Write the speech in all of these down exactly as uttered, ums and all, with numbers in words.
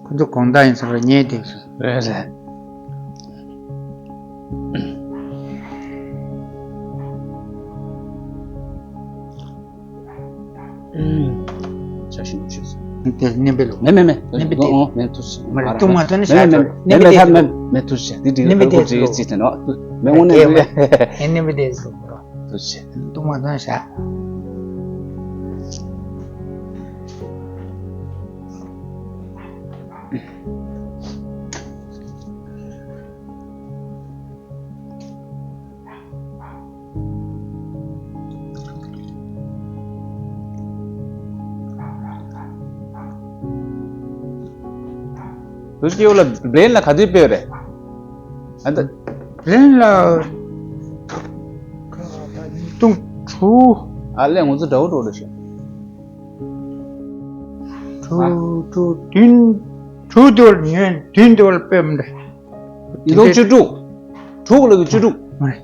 ཁོ་ཚོ་དགོང་དག་ཡིན་ས་རེད། ཉལ་བསྡད་སོང་། རེད་རེད། ཆ་ཤིན་ཏུ་ཤེས་སོང་། དེ་ནེམ་པེ་ལོ། མེ་མེ་མེ། ནེམ་པེ་དེ། ཨོ་མེ་ཐུ་ཤི། མ་རེད། ཏུ་མ་ཐོན་ནི་ཤ་ཐོ། ནེམ་པེ་དེ། མེ་མེ་ཐུ་ཤི། དེ་དེ་ནེམ་པེ་དེ། ཅི་ཅི་ཅི་ནོ། མེ་འོ་ནེ་དེ། ནེམ་པེ་དེ། ཏུ་ཤི། ཏུ་མ་ཐོན་ཤ། དུས་ཀྱི་འོག་ལ་བླེན་ལ་ག་དུས་སྤེལ་རེད། ཨ་ད། བླེན་ལ་ཉིས་སྟོང་དྲུག་ཨ་ལས་ང་ཚོ་འདྲ་བོ་འགྲོ་རེད་ཤག་དྲུག་དྲུག་བདུན། དྲུག་དེ་བར་ཉོན། བདུན་དེ་བར་སྤེལ་མི་འདྲ། ཉིས་སྟོང་བཅུ་དྲུག་དྲུག་ལོ་གི་བཅུ་དྲུག་མ་རེད།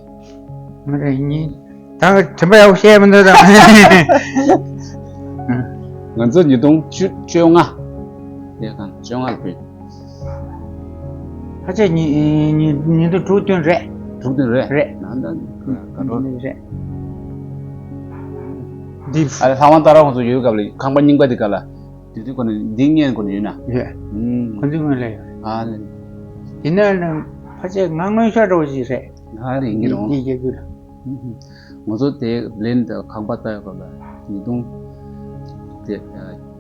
མ་རེད། ཉིས། ད་ག་དྲན་པ་ཡག་པོ་བཤད་མི་འདུག་ད། ང་ཚོ་ཉིས་སྟོང་བཅོ་བཅོ་ལྔ། ཡ་གང་བཅོ་ལྔ་ལ་ཕུད། ཕལ་ཆེར་ཉིས་ཉིས་ཉིས་སྟོང་དྲུག་བདུན་རེད། དྲུག་བདུན་རེད། རེད། ན་ད་ག་འགྲོ། རེད། འདི། ཨ་ལྷ་དབང་སྟག་ར་ཁོང་ཚོ་ཡོད་སྐབས་ལ་ཁང་པ་རྙིང་པ་འདི་ག་ལ། དེ་དུས་ཁོ་ནི་འདི་ངན་ཁོ་ནི་ཡོད་ན། ཡོད། ཨུམ། ཁོ་ཚོའི་སྔོན་ལ་ཡོད་རེད། ཨ་ལེ། དེ་ནས་ནི་ཕལ་ཆེར་ང་སྔོན་ཤོས་འདྲ་བོ་ཞིག་རེད། ང་རེད་ཡིན་གྱི་རེད། འདི་རྒྱལ་རྒྱུད་ལ། ཨུམ། ང་ཚོ་དེ་བླེན་དང་ཁང་པ་ལྟ་ཡོད་སྐབས་ལ་ཉིས་སྟོང་དེ་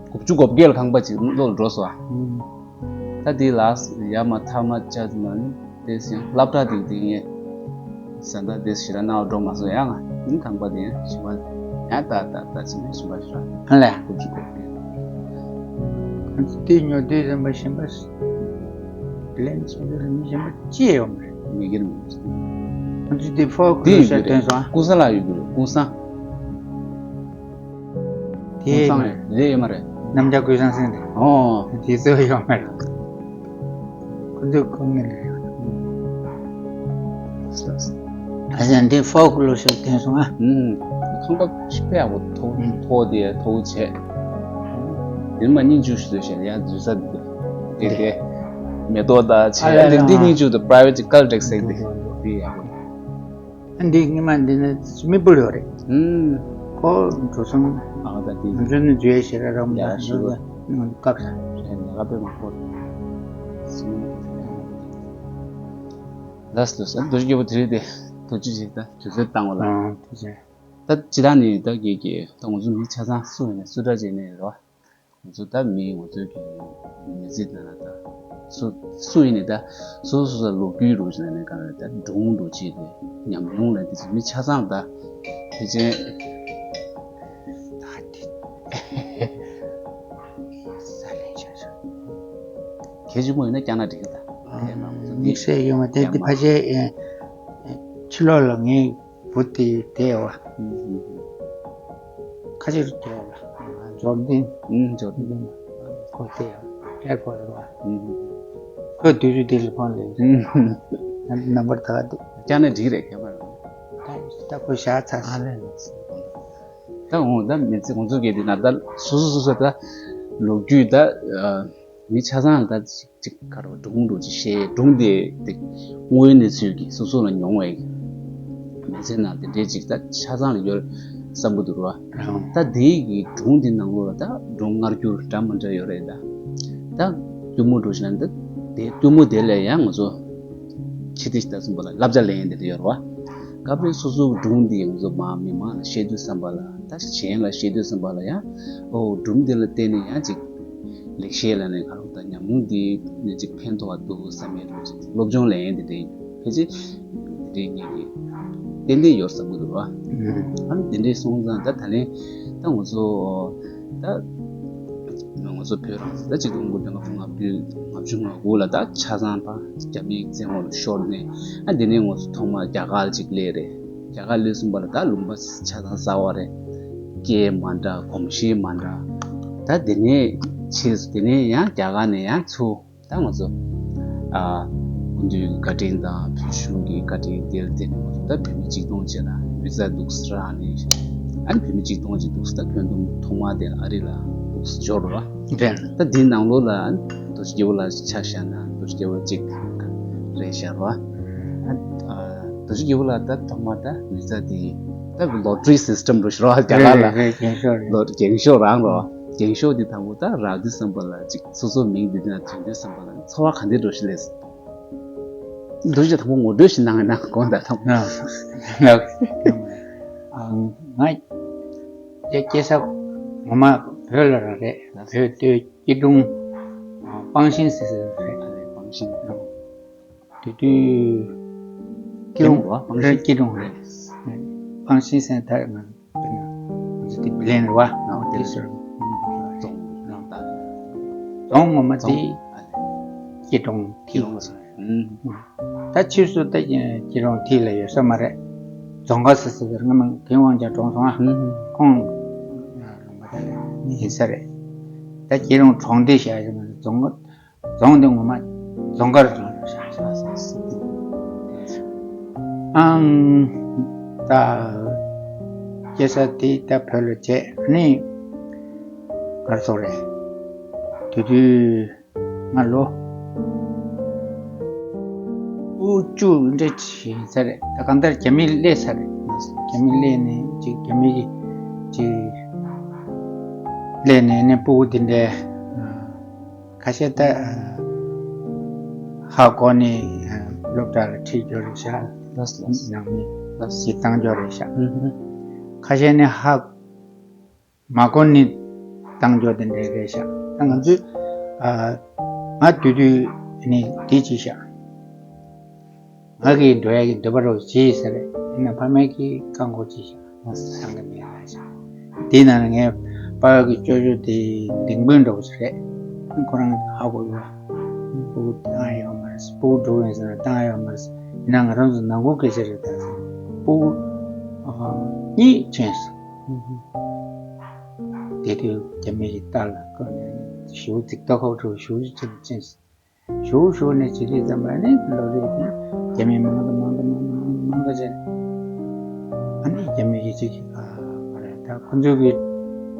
དགུ་བཅུ་གོ་བརྒྱད་ལ་ཁང་པ་ཅིག་བློ་ལ་འགྲོ་སོང་ཨ། ཨུམ། ད་དེ་ལ་ཡ་མ་ཐ་མ་ཅག་ཅིག་མ་ནི། དེ་ཡང་སློབ་གྲྭ་དེ་དེ་ངས་ཟན་ད་དེ་ཞེ་དྲག་སྣང་བ་འགྲོ་མ་སོང་། ཡང་ང་ནི་ཁང་པ་དེ་ཡང་ཞིམ་པ་ཡང་ད་ད་ད་ཅི་ནས་ཞིམ་པ་ཞེ་དྲག་ཨ་ལས། ཁོ་ཅི་གོ་དེ་ཉོ་དུས་ཟན་པ་ཞིམ་པ་ལེན་ཆེན་པོ་ལ་མི་ཞིམ་པ་ཅི་ཡོང་མ་རེད། མི་སྒེར་མི་ཁོ་ཚོ་དེ་ཕོག་དེ་ལོ་ཡོད་ཤ་རྒྱུ་དོན་རེད། སོང་ཨ། ཀུན་བཟང་ལགས་ཡོད་རྒྱུ་རེད། ཀུན་བཟང་། དེ་ཀུན་བཟང་རེད། རེད་ཡོད་མ་རེད། རྣམ་རྒྱལ་ཀུན་བཟང་ཟེར་ནས། ཨོ། དེ་ཚོ་ཡོད་མ་རེད། ཁོ་ཚོས་ཁོ་ངན་རེད། ཨ་ཅག་འདི་ཕོག་ལོ་ཤོར་བསྟན་སོང་ཨ། ཨུམ། ཁང་པ་ཞིག་དཔེ་ཡག་པོ་མཐོ་ཨུམ། མཐོ་དེ་མཐོ་བོ་བྱས། འདིར་མ་སྙིང་བཅུག་ཞིག་བཟོས་བྱས་ཡ་འཛུལ་ས་འདི་དེ་དེ་མེ་ཏོག་དང་བྱས་ཨ་ཡ་ལས་འདི་འདི་ལས་སྙིང་བཅུག་དང་པ་རའི་ཝེ་ཊི་ཅིག་ཀལ་ཊེག་ཟེར་འདི་འདི་ཡག་པོ། ཨ་འདི་སྔོན་མ་འདི་ནི་མི་བུ་ཡོད་རེད། ཨུམ། ཁོ་འགྲོ་སོང་། ཨ་ད་དེ། ང་ཚོ་ནི་འཇུ་ཡས་ཞེ་དྲག་རག་མ་ཡ་ཤི་བ། སྐབས་ས། ལས་ཀ་དཔེ་མང་པོ། ལགས་སོ་ལགས་སོ། རྡོ་རྗེ་རྒྱལ་པོ་དེ་རིང་དེ་དུས་ཚོད་ཅིག་ད་དུས་ཚོད་བཏང་བ་ལ། ཨ་དུས་ཚོད། ད་ཅི་ད་ནི་ད་གི་གི་ད་ང་ཚོ་མི་ཆ་ཚང་སུ་ཡིན་ནས་སུ་འདྲ་བྱས་ནས་རེད་བ། ང་ཚོ་ད་མི་ང་ཚོའི་གི་མི་ཚེ་ནང་ལ་ད་སུ་སུ་ཡིན་ནས་ད་སོ་སོ་སོ་ལོ་རྒྱུས་རུ་ཞིག་ནས་གང་རེད། ད་སྒྲུང་རུ་ཅིག་རེད། ཉམས་མྱོང་རེད། དེ་ཚོ་མི་ཆ་ཚང་ད་ཕལ་ཆེར་ད་དེ་ས་ལེན་བྱ་ཆོག་གལ་ཆེན་པོ་ཡིན་ན་རྒྱ་ནག་འགྲིག་གི་ད། དམིགས་བསལ་ཡོད་མ་དེ་དེ་ཕལ་ཆེར་ཕྱི་ལོགས་ལ་ངའི་བུ་དེ་བསྡད་ཡོད་བ། ཁ་ཆེ་རུ་བསྡད་ཡོད་བ། འབྱོར་ལྡན། ཨུམ། འབྱོར་ལྡན། ཁོ་བསྡད་ཡོད་ཨེར་པོར་ཡོད་བ། ཁོས་དུས་ཚོད་དེ་ལ་ཕོན་ལས། ནམ་བར་ད་ག་འདུག་རྒྱ་ནག་འགྲིག་རེད་ཁྱད་པར། ད་ད་ཁོས་ཞག་ཚ་ཨ་ལས། ད་འོང་ད་མི་ཚེ་ང་ཚོ་གི་དེ་ན་ད་སོ་སོ་སོ་སོ་ད་ལོ་རྒྱུས་ད་མི་ཆ་ཚང་ད། ཅིག་ག་རེ་སྒྲུང་འདྲ་ཅིག་བཤད། སྒྲུང་དེ་དེ་དངོས་ཡོད་གནས་ཚུལ་གྱི་སོ་སོ་ལ་མྱོང་བའི་མི་ཚེ་ནང་དེ་འདྲའི་ཅིག་ད་ཆ་ཚང་ལ་ཡོད་བསམ་གྱི་འདུག་ར། ད་དེའི་གི་སྒྲུང་དེ་ནང་ལོགས་ལ་ད་སྒྲུང་སྔ་འགྱུར་འདྲ་མི་འདྲ་ཡོད་རེད། ད་ད་སྐྱུར་མོ་འདྲ་ཞིག་ན་ད་དེ་སྐྱུར་མོ་དེ་ལས་ཡང་ང་ཚོ་ཁྱི་དེ་ཞིག་ད་གསུངས་པ་ལ་བསླབ་བྱ་ལེན་ཡས་དེ་འདྲ་ཡོད་རེད་བ། སྐབས་རེ་སོ་སོའི་སྒྲུང་དེ་ང་ཚོ་མ་མི་མང་ལ་བཤད་དུས་བསམ་པ་ལ་ད་གཞན་ལ་བཤད་དུས་བསམ་པ་ལ་ཡང་ཨོ་སྒྲུང་དེ་ལ་བརྟེན་ནས་ཡང་ཅིག་ལེགས་བཤད་ལ་ནས་ག་རེ་ད་ཉམས་མྱོང་འདི་ནས་ཅིག་ཕན་ཐོགས་པ་འདུག་བསམ་ཡས་འདུག་ཅིག་སློབ་སྦྱོང་ལེན་ཡས་འདི་འདྲའི་ཕལ་ཆེར་འདི་འདྲའི་ངེས་ཀྱི་ཏན་ཏན་ཡོད་བསམ་གྱི་འདུག་བ། ཨ་ནི་འདི་འདྲའི་སོང་ཙང་ད་ད་ལན་ད་ང་ཚོ་ད་ང་ཚོ་བོད་རང་ད་ཆིག་སྟོང་དགུ་བརྒྱ་ལྔ་བཅུ་ང་བཅུ་ང་དགུ་ལ་ད་ཆ་ཚང་ཕར་རྒྱ་མིའི་བཙན་འོག་ལ་ཤོར་ནས་ཨ་འདི་ནས་ང་ཚོ་ཐོག་མར་རྒྱ་གར་ལ་ཅིག་སླེབས་རེད། རྒྱ་གར་སླེབས་ཙམ་པ་ལ་ད་ལུང་པ་ཆ་ཚང་གསར་བ་རེད། སྐད་མ་འདྲ། གོམས་གཤིས་མ་འདྲ། ད་དེ་ནས་ཕྱིས་དེ་ནས་ཡང་རྒྱ་གར་ནས་ཡང་ཚུར་ད་ང་ཚོ་ཨ་སྐུ་མདུན་གྱི་བཀའ་དྲིན་དང་བོད་གཞུང་གི་བཀའ་དྲིན་དེར་བརྟེན་ནས་ང་ཚོ་ད་བོད་མི་གཅིག་སྟོང་བྱས་ན་བི་ཟ་འདུག་སེ་རག་ནས་ཨ་ནི་བོད་མི་གཅིག་སྟོང་ཅིག་འདུག་སེ་ད་ཁྱོན་བསྡོམས་ཐོག་མ་དེ་ལ་ཨ་རི་ལ་འདུག་སེ་འབྱོར་བ། རེད། ད་འདི་ནང་ལོགས་ལ་ རྡོ་རྗེ་སྐྱེས་བུ་ལ་ཆ་བཞག་ན་རྡོ་རྗེ་སྐྱེས་བུ་གཅིག་རེད་ཤག་རོ། ཨ་རྡོ་རྗེ་སྐྱེས་བུ་ལ་ད་ཐོག་མ་ད་མི་ཚེ་འདི་ད་ལོ་ཊ་རི་སིས་ཊམ་རུ་ཤི་རོ་རྒྱ་གར་ལ། རེད་རེད། རྒྱན་ཤོག་རེད། ལོ་རྒྱན་ཤོག་རང་རོ། རྒྱན་ཤོག་འདི་དང་པོ་ད་རག་དུས་ཙམ་པ་ལ་ཅིག་སོ་སོ་མིང་འདི་ན་བྱུང་དུས་ཙམ་པ་ལ་ཚོར་བ་ག་འདྲ་འདྲ་ཞིག་སླེབས་སོང་། འདུ་བྱེད་དང་པོ་ངོ་སྤྲོད་ཞིག་གནང་ན་དགོངས་དག་དང་། ང་སྐྱེས་ས་ངོ་མ་བོད་ལ་ར་རེད། བོད་སྟོད་སྐྱིད་གྲོང་སྤང་ཤིང་ཟེར་ཟེར་རེད། སྤང་ཤིང་། དེ་དུས་སྐྱིད་གྲོང་རེད། སྤང་ཤིང་ཟེར་ད་ང་དཔེར་ན་ང་ཚོ་དེ་བི་ལེན་རེད་བ། དེ་ཟེར་རྫོང་ངོ་མ་དེ་སྐྱིད་གྲོང་ཐིག་ད་ཕྱིས་སུ་ད་སྐྱིད་གྲོང་ཐིག་ལ་ཡོད་ས་མ་རེད། རྫོང་ཁ་ཟེར་ཟེར་ཟེར་ང་མ་དེ་དབང་ཆ་གྲོངས་སོང་ཨ། ཁོང་ལུང་པ་དེ་ཡིན་ས་རེད། ད་སྐྱིད་གྲོང་གྲོང་སྡེ་བཞག་ཡོད་མ་རེད། རྫོང་རྫོང་དེ་ངོ་མ་རྫོང་དཀར་རྫོང་རེད་ཤག་ཨང་། ད་སྐྱེས་ས་དེ་ད་བོད་ལ་བྱས་ནི་གར་སོང་རེད། དེ་དུས་ང་ལོ་དགུ་བཅུ་འདྲ་ཡིན་ས་རེད། ད་གང་ལྟར་རྒྱ་མི་སླེབས་ཚར་རེད། རྒྱ་མི་སླེབས་ནས་ཅིག་རྒྱ་མི་གི་ཅིག་སླེབས་ནས་ནི་སྤུ་གུ་དེ་འདྲའི་ཁ་ཤས་ད་ཧ་གོ་ནས་སློབ་གྲྭ་ལ་ཁྲིད་རྒྱུ་རེད་ཤག་ལགས་སོ། ནང་མི་ལགས་སོ། ཞིག་བཏང་རྒྱུ་རེད་ཤག་ཨུ་ཧུ། ཁ་ཤས་ནི་ཧ་མ་གོ་ནི་བཏང་རྒྱུ་དེ་འདྲ་རེད་ཤག་ད་ང་ཚོས་ཨ་ང་དུས་དུས་ནི་དེ་ཅི་ཤག་ང་གིས་འགྲོ་ཡ་གི་འདོད་པ་རོ་བྱེད་ཟེར་རེད། ཡིན་ན་ཕ་མས་ཀྱིས་བཀག་འགོག་བྱེད་ཤག་བཏང་གི་མེད་ལ་ཤག་དེའི་ནང་ནས་ངའི་པ་ཕ་གི་ཅོ་ཅོ་དེ་ལྡིང་དཔོན་འདྲ་བོ་ཞིག་རེད། ཁོ་རང་ཧ་གོ་ཡོད། སྤུ་གུ་བཏང་ཡོད་མ་རེད། སྤུ་གུ་འགྲོ་ཡིན་ཟེར་ན་བཏང་ཡོད་མ་རེད། ཡིན་ན་ང་རང་ཚོ་ནང་ཁུལ་སྐད་ཆ་རེད། ད་སྤུ་གུ་གཉིས་ཕྱིན་སོང་། དེ་དུས་རྒྱ་མི་གི་རྟ་ལ་བཀོད་ནས་ཞེའུ་ཙིག་ཏོ་ཁོག་ཁྲོ་ཞེའུ་ཅིག་ཕྱིན་སོང་། ཞུ་ཞུ་ནས་བྱེད་དུས་ཙམ་པ་ནི་ལོ་རེ་བཞིན་རྒྱ་མི་མང་དུ་མང་དུ་མང་དུ་མང་དུ་མང་དུ་བྱས། ཨ་ནི་རྒྱ་མི་གི་ཅིག་ག་རེ་ད་ཁོ་ཚོ་གི་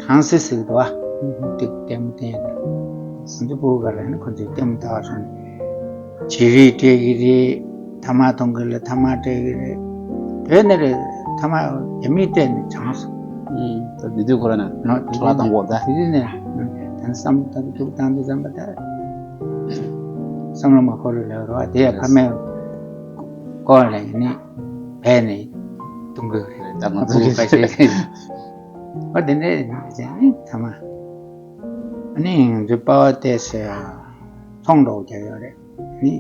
གྲངས་སེ་ཟེར་གི་འདུག་ཨ། ཏིག་ལྟད་མོ་བསྟན་ཡ་ད་ང་ཚོ་སྤུ་གུ་ག་ལ་ནི་ཁོ་ཚོས་ལྟད་མོ་ལྟ་བ་སོང་ནས་བྱི་རིལ་སྤྲད་གི་རེད། ཐ་མག་གཏོང་གི་རེད། ཐ་མག་སྤྲད་གི་རེད། བོད་ནས་རེད། ཐ་མག་རྒྱ་མིས་སྤྲད་ནས་གྲངས་སོང་། ད་དེ་དུས་ཁོ་ར་ན་ནོ་ཁྲ་ལག་དང་པོ་ད། དེ་དུས་ནས་ད་བསམ་ད་འདུག་བཏང་དུས་ཙམ་པ་ད། བསམ་བློ་མ་འཁོར་བའི་ལས་རོགས་དེ་ཡང་ཕ་མས་བསྐོར་ནས་ནི་བས་ནས་གཏོང་གི་རེད། ད་ང་ཚོ་གི་ཁ་ཤས་ཨ་དེ་འདྲས་བྱས་ནི་ཐ་མ་ཨ་ནི་ང་ཚོའི་པ་ཕ་བལྟས་ཟེར་ཚོང་འགྲོ་རྒྱག་ཡོད་རེད། ནི་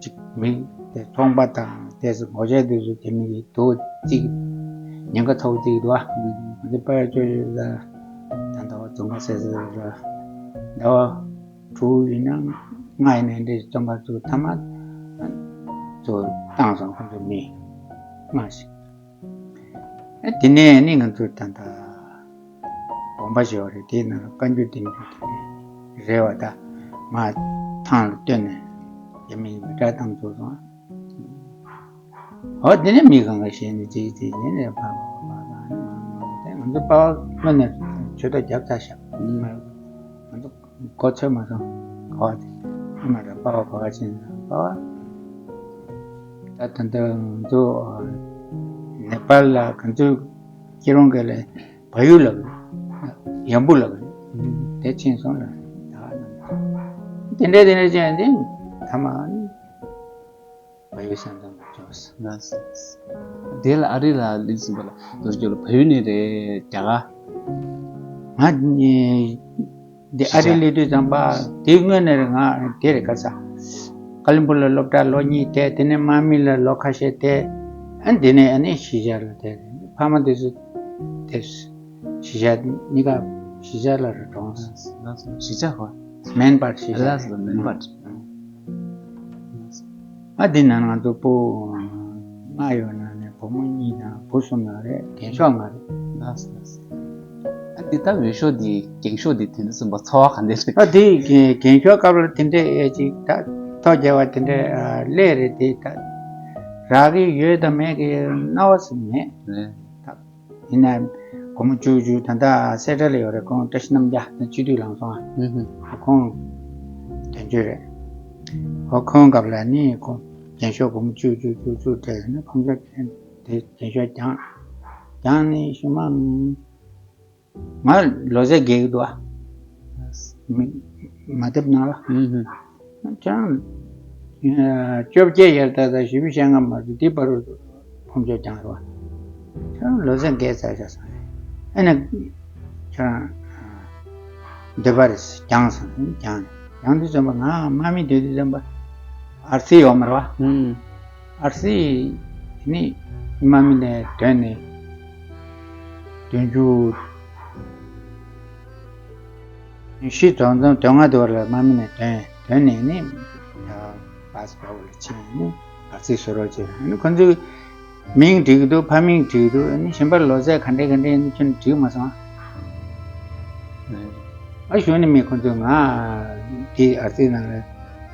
ཅིག་མི་དེ་ཚོང་པ་དང་དེ་ཚོ་ངོ་ཤེས་དེ་ཚོ་དེ་མི་གི་དུ་ཅིག་ཉེན་ཁ་ཚ་བོ་ཅིག་འདུག་ཨ། ང་ཚོའི་པ་ཕ་ཅོ་ཅོ་ལ་ད་ལྟ་བ་རྫོང་ཁ་ཟེར་ཟེར་ལ་ཟླ་བ་དྲུག་ཡིན་ན་ལྔ་ཡིན་ན་འདྲ་ཞིག་བཙོན་ཁང་བཙུགས། ཐ་མག་ཚོ་བཏང་སོང་། ཁོ་ཚོ་མི་ལྔ་ཞིག་ཨ་དེ་ནས་ནི་ང་ཚོ་ད་ལྟ་དགོན་པ་ཞིག་ཡོད་རེད། དེའི་ནང་ལ་བཀའ་འགྱུར་དེ་འདྲ་དེ་འདྲ་རེད་བ། ད་མར་ཐང་ལ་བཏོན་ནས་རྒྱ་མིས་མེ་སྲེག་བཏང་བཅུག་སོང་། འོ་དེ་ནས་མི་གང་ག་ཤེས་ནས་ཅིག་ཅིག་ཡིན་ནས་ཕར་ཕར་ཕར་ཕར་ནས་མར་མར་དེ་ང་ཚོ་པ་ཕ་སྔོན་ནས་ཇུས་གཏོགས་བརྒྱབ་ཚར་ཤག་ང་ཚོ་མགོ་ཚོད་མ་སོང་། ག་བ་དེ་ཨ་མ་ར་པ་ཕ་ག་བ་ཕྱིན་པ་བ། ད་ད་ལྟ་ང་ཚོ་ནེ་པཱལ་ལ་ང་ཚོའི་སྐྱིད་གྲོང་ག་ལ་བལ་ཡུལ་ལབ་ཡམ་བུ་ལབ་དེ་ཕྱིན་སོང་ལ། ད་དེ་འདྲ་དེ་འདྲ་བྱས་ཏེ་ཐ་མ་བལ་ཡུལ་ས་མཚམས་ལ་འབྱོར་སོང་། དེ་ལ་ཨ་རི་ལ་སླེབས་ཟིན་པ་ལ་དོ་རྒྱུ་ལ་བལ་ཡུལ་ནས་རེད་རྒྱ་གར། ང་འདི་ཨ་རི་སླེབས་དུས་ཙམ་པ་དེའི་སྔོན་ནས་རེད། ང་དེ་རེད་ག་ས་ཀ་ལིམ་པོང་ལ་སློབ་གྲྭ་ལོ་གཉིས་བསྡད། དེ་ནས་དམག་མི་ལ་ལོ་ཁ་ཤས་བསྡད། ཨ་དེ་ནས་ཨ་ནི་གཞིས་ཆགས་ལ་བསྡད། ཕ་མ་དེ་ཚོ་དེ་གཞིས་ཆགས་གཉིས་ཀ་གཞིས་ཆགས་ལ་རེད་གྲོངས་སོང་། གཞིས་ཆགས་ཧོ། མེན་པར་གཞིས་ཆགས། ལགས་སོ། མེན་པར། ཨ་འདི་ནང་ང་ཚོ་སྤུ་གུ་ལྔ་ཡོད་ནང་ནས་བུ་མོ་གཉིས་དང་བུ་གསུམ་ཡོད་རེད། རྒན་ཤོས་ང་རེད། ལགས་སོ་ལགས་སོ། ཨ་འདི་ལྟ་འོས་ཤོས་འདི་རྒན་ཤོས་འདི་དེ་འདྲ་གསུངས་པ་ཚོར་བ་ག་འདྲ་རེད། ཨ་འདི་རྒན་རྒན་ཤོས་སྐབས་ལ་དེ་འདྲ་ཨེ་ཅིག་ད་ཐོ་རྒྱག་པ་དེ་འདྲ་ཨ་སླེབས་རེད། དེ་ད་རག་གི་ཡོད་དང་མེད་ཀྱི་སྣང་བ་ཟིག་མེད། རེད། ད་ཡིན་ན་སྒོར་མོ་བཅུ་བཅུ་ད་ལྟ་སེ་ཊལ་ཡོད་རེད། ཁོང་བཀྲ་ཤིས་རྣམ་རྒྱལ་དང་སྤྱི་འཐུས་ལངས་སོང་ཨ། ཨུ་ཧུ། ཁོང་ དོན་གཅོད་རེད། ཨོ་ཁོང་སྐབས་ལ་ནི་ཁོང་རྒྱན་ཤོག་སྒོར་མོ་བཅུ་བཅུ་བཅུ་བཅུ་སྤྲད་ནས་ཕོམ་ཤོག་དེ་རྒྱན་ཤོག་བརྒྱངས། བརྒྱངས་ནས་ཤུལ་མ། ང་ལོ་ཙཱ་རྒས་ཀྱི་འདུག་ཨ། མ་དེབ་ནང་ལ། ཁྱེད་རང་བཅོ་བརྒྱད་ཡར་ལྟ་ད་ཞི་བའི་ཤ་ང་མ་རེད། འདི་བར་དུ་ཕོམ་ཆོས་རྒྱག་རོགས། ཁྱེད་རང་ལོ་ཙཱ་རྒས་ཚར་ཤག་སོང་། ཨ་ནི་ཁྱེད་རང་འདོད་པ་རེད་རྒྱང་སོང་རྒྱང་རྒྱང་དུས་ཙམ་པ་ང་དམག་མི་སྡོད་དུས་ཙམ་པ་ཨར་སི་ཡོད་མ་རེད་བ། ཨར་སི་ནི་དམག་མི་ནས་ཐོན་ནས་བདུན་ཅུ། བཞི་བྱས་ཙང་དོན་ལྔ་དེ་བར་ལ་དམག་མི་ནས་ཐོན་ཐོན་ནས་ནི་བཱས་པ་ལ་ཕྱིན་ནས་ཨར་སི་བཟོ་རོགས་བྱས། ཨ་ནི་ཁོ་ཚོས་མིང་བྲིས་ཀྱི་འདུག་ཕ་མིང་བྲིས་ཀྱི་འདུག་ཨ་ནི་གཞན་པ་ལོ་ཙཱ་ག་འདྲས་ག་འདྲས་ནི་ཁྱོན་བྲིས་མ་སོང་། ཨ་གཞུག་ནས་མི་ཁོ་ཚོས་ང་དེ་ཨར་སི་ནང་ལ་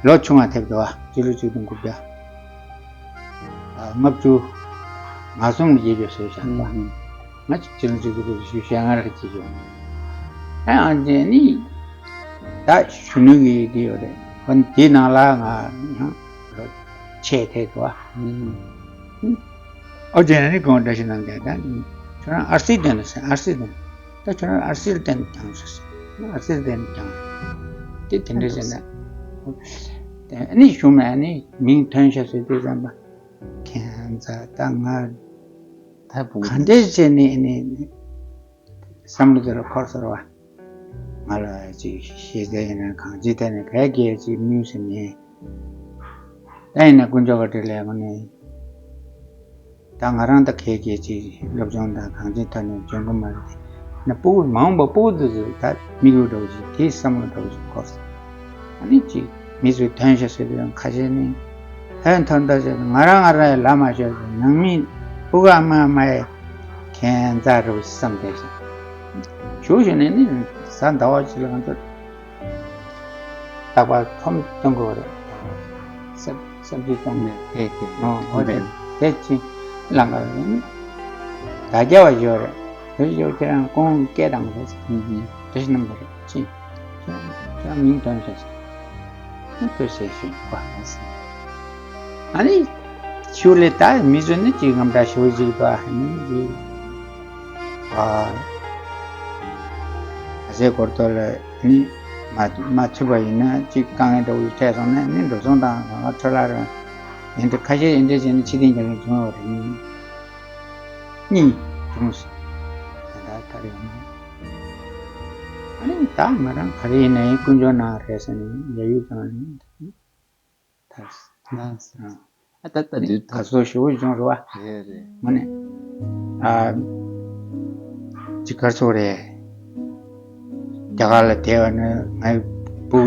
ལོ་ཆུང་བ་ཐེབས་འདུག་ཨ་སྤྱི་ལོ་ཆིག་སྟོང་དགུ་བརྒྱ། ལྔ་བཅུ་ང་གསུམ་ལ་ཡིབ་ཡོད་ཟེར་བཞག་པ། ང་གཅིག་ཅི་ལ་གཅིག་ཏུ་ཞུ་བཤད་ང་ར་གཅིག་ཡོད། ཨ་ཨ་འདི་ནི་ད་གཞོན་ནུ་གི་འདི་ཡོད་རེད། ཁོ་འདི་ནང་ལ་ང་ཡང་ཆེས་ཐད་དུ་ཨ། ཨོ་རྒྱན་ནི་གོང་བཀྲ་ཤིས་གནང་མཁན་ད་ཁྱོད་རང་ཨར་སི་བསྟན་ན་ཟེར། ཨར་སི་བསྟན་ད་ཁྱོད་རང་ཨར་སི་ལ་བསྟན་ཀྱང་ཟེར། ཨར་སི་ལ་བསྟན་ཀྱང་དེ་དེ་འདྲ་བྱས་ན་ཨ་ནི་གཞུག་ནས་ཨ་ནི་མིང་ཐོན་ཤག་ཟེར་དུས་ཙམ་པ། ཁྱེད་ཚ་ད་ང་ད་བུ་ག་འདྲས་བྱས་ནས་ནི་བསམ་བློ་དེ་ལ་འཁོར་སོང་བ། ང་ལ་ཅིག་ཤེས་ཚད་ཡིན་ན་གང་ཅི་ཐད་ནས་བས་རྒྱལ་ཅིག་མིན་ཟེར་ནས། ད་ཡིན་ན་དཀོན་མཆོག་ག་འདྲས་ལས་ངོ་ནས་ད་ང་རང་ད་གས་རྒྱལ་ཅིག་སློབ་སྦྱོང་དང་གང་ཅི་ཐད་ནས་འཇོན་གི་མ་རེད། ན་སྤུ་གུ་མ་འོངས་པ་སྤུ་གུ་དེ་ཚོ་ད་མི་གུ་འདྲ་བོ་ཞིག་དེའི་བསམ་བློ་འདྲ་བོ་ཞིག་འཁོར་སོང་། ཨ་ནི་ཅིག་མི་ཚོས་ཐོན་ཤག་ཟེར་དུས་ཁ་ཤས་ནི་ཧོན་ཐོར་འདྲ་ཟེར་ང་རང་ང་རང་ཡི་ལ་མ་ཤོར་ཟེར་ནང་མི་ཕྲུ་གུ་ཨ་མ་ཨ་མ་ཡི་ཁྱད་མཚར་རུ་བསམ་བསྡད་ཤག་ཞུ་ཞུ་ནས་ནི་གཟའ་ཟླ་བ་གཅིག་ལ་ང་ཚོ་རྟག་པར་ཁྲོམ་གཏོང་དགོས་རེད། སབ་སབ་ཇི་གཏོང་ནས་ཧེ་ཧེ་ཨོ་ཨོ་དེ་དེ་ཅི་ལང་ག་ཡིན། ད་རྒྱ་བ་ཡོད་རེད། དེ་ཡོད་ཁྱེད་རང་ཀོང་སྐད་དང་རེད། དེ་ཤི་ནམ་རེད་ཅི། ཁྱེད་རང་མིང་དོན་ཤེས་ཤེས། དོན་ཤེས་ཤེས་བ། ཨ་ནི་ཞུ་ལེ་ད་མི་ཚོ་ནི་ཅིག་ངམ་འདྲ་ཞུ་ཅིག་པ་ནི་ཅིག་ཨ་ཨ་ཟེ་གོར་ཏོ་ལ་ནི་མ་མ་ཚུད་པ་ཡིན་ན་ཅིག་དཀའ་ངལ་འདྲ་བོ་ཞིག་འཕྲད་སོང་ན་ནི་འགྲོ་སོང་དང་རང་ལ་འཕྲོ་བརླག་རང་ཡིན་དུ་ཁ་ཤས་ཡིན་འདྲ་བྱས་ནས་ཕྱི་ཐེངས་ཀྱང་བྱུང་བ་རེད། གཉིས་བྱུང་སོང་། ད་ལྟ་ད་རེས་ཡོང་ན། ཨ་ནི་ད་ང་རང་ག་རེ་ཡིན་ནའི་དཀོན་མཆོག་ནང་རེད་ཟེར་ནས་ཡ་ཡུལ་དང་ད་ལྟ་ད་ལྟ་དུས་ད་ག་ཚོད་ཞུ་བ་བྱུང་རེད་བ། རེད་རེད། ངོ་ནས་ཨ་ཅི་གར་ཚོགས་རེད། རྒྱ་གར་ལ་བསྡད་པ་ནི་ངའི་བུ་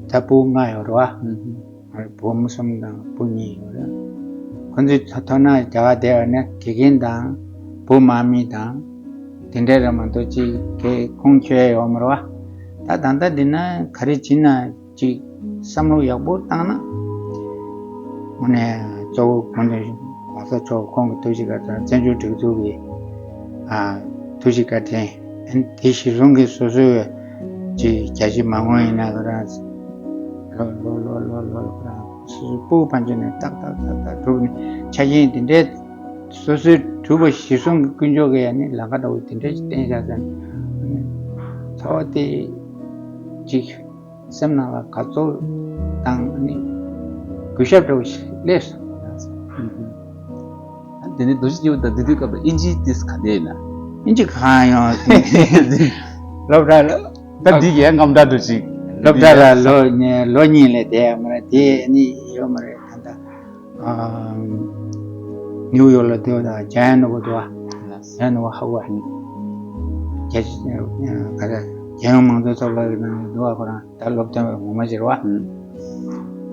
ད་བུ་ལྔ་ཡོད་རེད་བ། ང་བུ་མོ་གསུམ་དང་བུ་གཉིས་ཡོད་རེད། ཁོ་ཚོའི་ཐོག་ཐོག་ན་རྒྱ་གར་བསྡད་པ་ནི་དགེ་རྒན་དང་བུ་དམག་མི་དང་དེ་འདྲས་རེད་མ་གཏོགས་ཅིག་གི་ཁུངས་འཁྱོལ་ཡ་ཡོད་མ་རེད་བ། ད་ད་ལྟ་འདི་ན་ག་རེ་བྱེད་ན་ཅིག་བསམ་བློ་ཡག་པོ་བཏང་ན། དངོས་གནས་གཙོ་བོ་གོང་དུ་གོང་ས་མཆོག་ཁོང་གི་ཐུགས་རྗེ་བཀའ་དྲིན་བཙན་བྱོལ་སྒྲིག་འཛུགས་ཀྱི་ཨ་ཐུགས་རྗེ་བཀའ་དྲིན་དེ་གཞིར་བཟུང་གིས་སོ་སོའི་ཅིག་རྒྱ་ཆེ་མ་དངུལ་ཡིན་ན་ཁོ་རང་ལོ་ལོ་ལོ་ལོ་ལོ་ཁོ་རང་སོ་སོའི་སྤུ་གུ་ཕན་ཚུན་ནས་ཏག་ཏག་ཏག་ཏག་སྒྲུབ་ནས་ཆ་རྐྱེན་དེ་འདྲའི་སོ་སོའི་གྲུབ་པ་གཞིར་བཟུང་གི་ཀུན་སྤྱོད་ཀྱི་ཡ་ནི་ལམ་ཁ་འདྲ་བོ་དེ་འདྲ་ཞིག་བསྟན་བཞག་ཙང་ཚོར་བ་དེ་ཅིག་སེམས་ནང་ལ་དགའ་ཚོར་དང་ནི་གུས་ཞབས་འདྲ་བོ་ཞིག་སླེབས་སོང་། ཨ་དེ་ནས་རྡོ་རྗེ་སྐྱིད་པོ་དང་འདི་དུས་སྐབས་ལ་ཨིན་ཇི་ཏིས་ག་འདྲ་ཡིན་ན། ཨིན་ཇི་གང་ཡང་སློབ་གྲྭ་ལ་ད་འདི་ཡའི་རྔམ་སྐྲག་འདུག་ཅིག་སློབ་གྲྭ་ལ་ལོ་ལོ་གཉིས་ལས་བསྡད་ཡ་མ་རེད། དེ་ནི་ཡོད་མ་རེད་ད་ལྟ། ནིའུ་ཡོག་ལ་སྡོད་དང་ཇ་ཡན་ནོ་བོ་འདུག་བ། ཇ་ཡན་ནོ་བོ་ཧ་གོ་བ། རྒྱལ་ག་རེ་རྒྱལ་ཡོངས་མང་གཙོའི་ཚོགས་པ་གི་ནང་ནས་འདུག་བ། ཁོ་རང་ད་སློབ་སྟོན་པ་ངོ་མ་ཟེར་བ།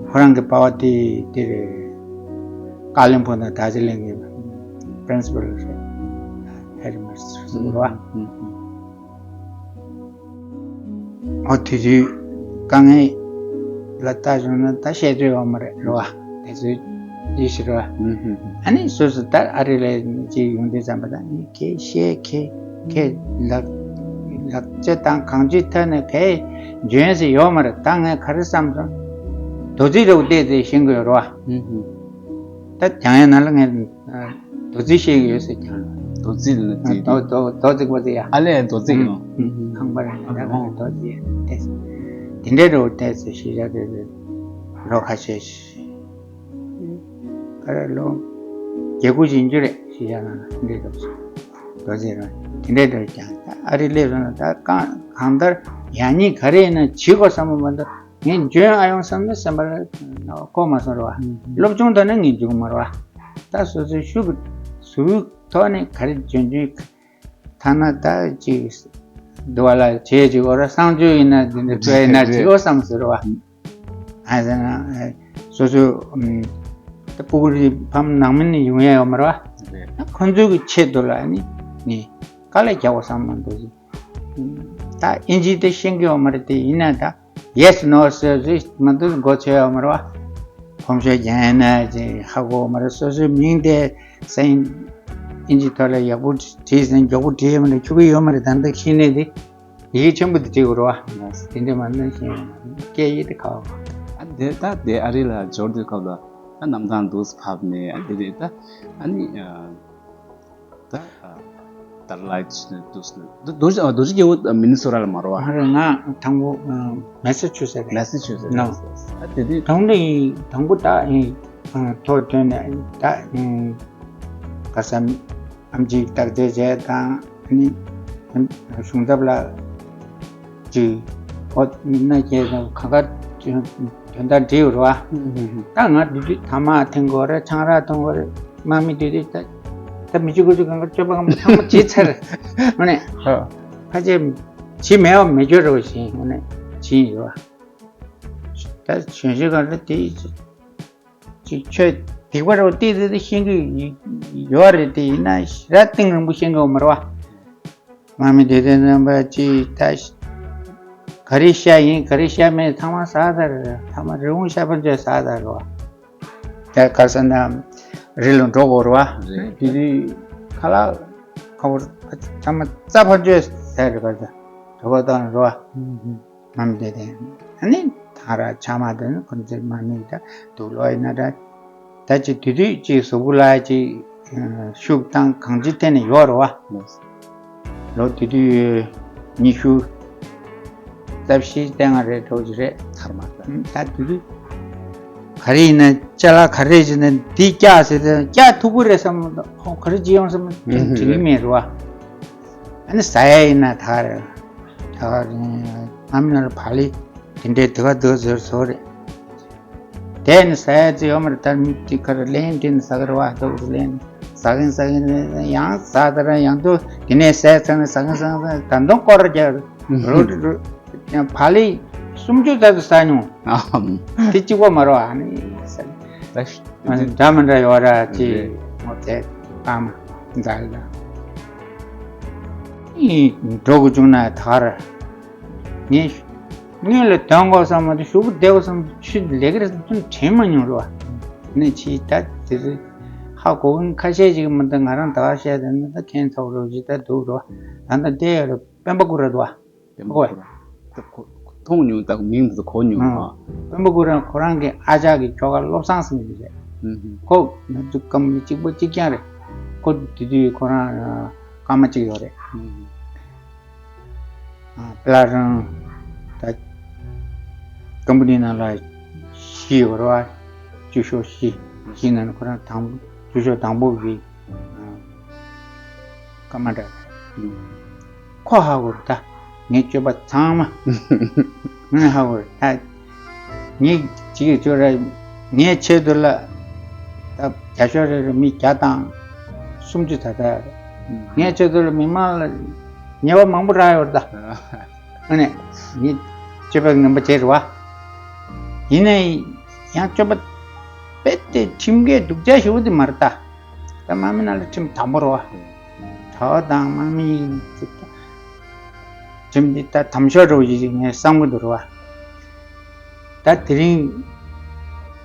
ཁོ་རང་གི་པ་ཕ་དེ་དེ་རེད། ཀ་ལིམ་པོང་དང་དར་ཇི་ལིང་གི་པྲིན་སི་པལ་རེད། ཧེ་ཌི་མ་སི་ཊར་ཟེར་བ། ཨོ་དེ་དུས་དཀའ་ངལ་ལ་ལྟ་བྱུང་ན་ད་བཤད་ཚོད་ཡོད་མ་རེད་རེད་བ། དེ་ཚོའི་ཡིད་ཤེས་རེད་བ། ཨ་ནི་སོ་སོ་ད་ཨ་རི་ལ་ཅིག་ཡོང་དུས་ཙམ་པ་ད་ནི་ཁྱེད་བཤད་ཁྱེད་ཁྱེད་ལག་ལག་ལྕགས་དང་གང་ཅིའི་ཐད་ནས་གས་འཇོན་ཟེར་ཡོད་མ་རེད། ད་ངས་ག་རེ་བསམ་སོང་། རྡོ་རྩིག་རེ་བ་བལྟས་ཚེ་ཤེས་ཀྱི་ཡོད་རེད་བ། ཨུ་ཧུ། ད་སྦྱང་ཡ་ནང་ལ་ངས་རྡོ་རྩིག་ཤེས་ཀྱི་ཡོད་ཟེར་ཀྱང་། རྡོ་རྩིག་ལ་རྩིག་རྡོ་རྡོ་རྡོ་རྩིག་པ་དེ་ཡ། ཨ་ལས་རྡོ་རྩིག་ཡང་། ཨུ་ཧུ། ཁང་པ་རེད་ན་ད་གང་རྡོ་རྩིག་བལྟས། དེ་འདྲའི་རེ་བ་བལྟས་ཚེ་ཤེས་བྱ་དེ་རེད། ལོ་ཁ་ཤས་ཤིག་ག་རེ་ལོ་བརྒྱད་དགུ་ཞིག་ཡིན་རྒྱུ་རེད་ཤེས་བྱ་ནང་ལ་འདི་འདྲའི་རེ་བ་ཟེར་རོ། དེ་འདྲའི་འདྲ་ཀྱང་ཨ་རི་སླེབས་སོང་ན་ད་གང་གང་ལྟར་ཡག་ཉེས་ག་རེ་ཡིན་ན་བྱེད་དགོས་བསམ་པ་མ་གཏོགས་ངས་འཇོན་ཨ་ཡོང་བསམ་ན་སེམས་པར་གོ་མ་སོང་རེད་བ། སློབ་སྦྱོང་ཐོག་ནས་ངས་འཇུག་མ་རེད་བ། ད་སོ་སོའི་ཤུགས་ཀྱི་ཟུར་ཐོག་ནས་ག་རེ་འཇོན་འཇོན་ཐ་ན་ད་ཅིག་འདུལ་བ་ལ་བྱས་ཅིག་འོ་ར་གསང་སྤྱོད་ཡིན་ན་འདི་འདྲ་སྤྲོད་ཡིན་ན་བྱེད་དགོས་བསམ་ཟེར་རེད་བ། ཨ་ཟེར་ན་སོ་སོའི་ད་སྤུ་གུ་རེ་ཕམ་ནང་མི་ནས་ཡོང་ཡ་ཡོད་མ་རེད་བ། རེད། ཁོ་ཚོའི་གི་ཆེད་དུ་ལ་ནི་ངས་དཀའ་ལས་རྒྱག་དགོས་བསམ་མ་འདུག་ད་ཨིན་ཇི་དེ་ཤེས་ཀྱི་ཡོད་མ་རེད་དེ་ཡིན་ན་ད་ཡེ་སི་ནོ་ཟེར་རེད་མ་འདུག་མགོ་ཚོས་ཡོད་མ་རེད་བ། གོམས་སྲོལ་རྒྱག་ཡ་ན་ཅིག་ཧ་གོ་མ་རེད། སོ་སོའི་མིང་དེ་སེང་ཨིན་ཇི་ཐོག་ལ་ཡག་པོ་བྲིས་ཟིན་མགྱོགས་པོ་བྲིས་ཡོད་མ་རེད་ཁྱུག་གི་ཡོད་མ་རེད། ད་ལྟ་ཤེས་ནས་དེ། ཡིག་ཆེན་པོ་དེ་བྲིས་དགོས་རེད་བ། དེ་འདྲ་མ་གནང་ཞིང་སྐད་ཡིག་དེ་ཁག་པོ། ཨ་དེ་ད་དེ་ཨ་རི་ལ་འབྱོར་དུས་སྐབས་ལ་ཨ་གནམ་ཐང་འདུག་སེ་བབས་ནས་ཨ་དེ་རེད་ད། ཨ་ནི་ཨ་ད་ཨ་ད་ལའི་ཆི་ནས་འདུག་སེ་ནས་རྡོ་རྗེ་རྡོ་རྗེ་རྒྱལ་པོ་མི་ནི་སོ་ར་ལ་མ་རེད་བ། ཨ་རེད། ང་དང་པོ་མེ་སི་ཆུ་སེ་རེད། མེ་སི་ཆུ་སེ་རེད། ནོ། ཨ་དེ་དུས་དང་པོ་ཡིན་དང་པོ་ད་ཡིན། ཐོག་ཐོན་ནས་ད་ག་ས་ཨམ་ཆིའི་བརྟག་དཔྱད་བྱས་དང་ནི་གཞུང་ཚབ་ལ་ཅིག་ཨོ་ན་ཁྱེད་ཚོ་གང་ག་དོན་དག་འདྲི་ཡོད་རེད་བ། ད་ང་དུས་དུས་ཐ་མག་འཐེན་དགོས་རེད། ཆང་རག་འཐུང་དགོས་རེད། དམག་མི་དུས་དུས་ད་ད་མི་གཅིག་དགུ་གཅིག་གང་ག་སྤྱོད་པ་གང་མ་ཚང་མ་བྱེད་ཚར། ཨོ་ནས་ཕལ་ཆེར་བྱེད་མེད་པ་མེད་སྐྱོ་རེད་བ་ཞིང་ཨོ་ནས་བྱེད་ཡོད་བ། ད་གཞོན་གཞོན་གང་ལ་དེ། ཅིག་ཆོས་སྡིག་པ་རེད་བ། ཏིག་ཏིག་ཏིག་ཤེས་ཀྱི་ཡོད་རེད། དེ་ཡིན་ན་ཞེ་དྲག་གཏིང་རིང་པོ་ཤེས་ཀྱི་ཡོད་མ་རེད་བ། དམག་མི་དེ་དེ་རྣམ་པ་ཅིག་ད་ག་རེ་བཤད་ཡིན་ག་རེ་བཤད་མེད་ཚང་མ་ཟ་ད་རེད། ཚང་མ་རི་བོང་ཤ་ཕར་ཚུར་ཟ་ད་རེད་བ། དེ་ག་ས་ན་རི་ལ་འགྲོ་དགོས་རེད་བ། རེད། དེ་དུས་ཁ་ལག་ཁ་བོར་ཚང་མ་རྩྭ་ཕར་ཚུར་ཟ་རེད་བ། དེ་ག་ད་རེད་བ། དམག་མི་དེ་དེ་ཨ་ནི་ཐང་ར་ཆ་མ་དེ་ནི་ཁོ་ཚོའི་དམག་མི་ད་དུག་ལོག་ཡིན་ན་འདྲ། ད་ཅིག་དུས་དུས་ཅིག་གཟུགས་པོ་ལ་ཅིག་ཤུགས་བཏང་གང་ཅི་ཐད་ནས་ཡོད་རེད་བ། ལོ་དུས་དུས་ཉི་ཤུ་རྩ་བཞི་རྩ་ལྔ་རེད་འགྲོ་གི་རེད། ཐར་མ་ད་དུས་དུས་ག་རེ་ཡིན་ན་ཅ་ལག་ག་རེ་བྱས་ན་འདི་བཀྱག་ཟེར་ཏེ་བཀྱག་ཐུབ་ཀྱི་རེད་བསམ་ཧོ་ག་རེ་བྱེད་ཡོང་བསམ་དྲན་གྱི་མེད་རེད་བ། ཨ་ནི་ཟ་ཡ་ཡིན་ན་ད་ག་རེད། ད་ག་རེད། ཨ་མི་ན་ལ་བག་ལེབ་དེ་འདྲའི་དེ་ག་དེ་ག་ཟེར་བཟོ་རེད། དེ་ནི་ཟ་ཡ་ཅི་ཡོད་མ་རེད། ད་མི་གཅིག་ག་རེ་ལེན་དེ་ནི་ཟ་གི་རེད་བ། ལྟོགས་ལེན་ཟ་གིན་ཟ་གིན་ཡང་ཟ་ད་ར་ཡང་དུ་དེ་ནས་ཟས་ཚང་ནས་ཟ་གིན་ཟ་གིན་ཟ་གིན་ད་དུང་སྐོར་རྒྱག་རུ་རུ་རུ་ཡང་བག་ལེབ་སུམ་ཅུ་ཙམ་དུ་ཟ་མྱོང་། དེ་གཅིག་པོ་མ་རེད་བ། ཨ་ནི་ཟ་འདྲ་མི་འདྲ་ཡོད་ར་ཅི་ངོ་དེ་ཨ་མ་འཛལ་ལ་འགྲོ་དགོས་བྱུང་ན་ད་ག་རེད། ངས་སྔོན་ལ་དོན་དགོས་བསམ་མ་གཏོགས་གཞུག་གུ་བསྡད་དགོས་བསམ་ཆུ་ལས་ཀ་རེ་ཚུན་དྲན་མ་མྱོང་རེད་བ། ནས་ཕྱིས་ད་དེ་རེད། ཧ་གོ་གི་ཁ་ཤས་ཅིག་མི་འདུག་ང་རང་ད་ག་བཤད་དེ་ནི་ད་ཁེངས་ཚོགས་རོགས་ཅིག་ད་འདུག་རེད་བ། ད་ལྟ་བསྡད་ཡོད་རེད། སྤེན་པ་ཀུ་རེད་བ། སྤེན་པ་ཀུ་རེད། ད་གོ་མཐོང་མྱོང་། ད་མིང་འདི་གོ་མྱོང་། ཨ། སྤེན་པ་ཀུ་རེད། ཁོ་རང་གི་ཨ་ཅག་གི་ཁྱོ་ག་བློ་བཟང་ཟེར་གྱི་རེད། ཁོ་ང་ཚོ་སྐམ་གཅིག་པ་གཅིག་རྐྱང་རེད། ཁོ་དེ་དུས་ཁོ་རང་སྐར་མ་གཅིག་ཡོད་རེད། ཨ། པི་ལ་རང་ད་ཀམ་པ་ནི་ནང་ལ་བཞི་ཡོད་རེད་བ། བཅུ་ཤོག་བཞི། བཞི་ནང་ནས་ཁོ་རང་དང་པོ་བཅུ་ཤོག་དང་པོ་གི་ཨ་སྐར་མ་འདྲ་རེད། ཁོ་ཧ་གོ་རེད་ད། ངའི་སྤྱོད་པ་ཚང་མ་ངས་ཧ་གོ་རེད་ད། ངས་ཅིག་ཅོ་ར་ངའི་ཆེད་དུ་ལ་ད་བརྒྱ་ཤོག་རེ་རེ་མི་བརྒྱ་དང་སུམ་ཅུ་ད་ལྟ་ངའི་ཆེད་དུ་ལ་མི་མང་ལ་ཉེས་པ་མང་པོ་རག་ཡོད་རེད་ད། ཨ་ནི་ངས་སྤྱོད་པ་ངན་པ་བྱས་རེད་བ། ཡིན་ནའི་ཡང་སྤྱོད་པ་དཔེ་དེ་ཁྲིམས་འགལ་སྡུག་ཅག་ཞེ་པོ་དེ་མ་རེད་ད། ད་དམག་མི་ནང་ལ་ཁྲིམས་དམ་པོ་རེད་བ། གྲྭ་པ་དང་དམག་མི་ཡིན་ཚུལ་དང་། ཁྲིམས་འདི་ད་དམ་ཤོག་འདྲ་བོ་ཞིག་ངས་བསམ་གྱི་འདུག་རེད་བ། ད་དེ་རིང་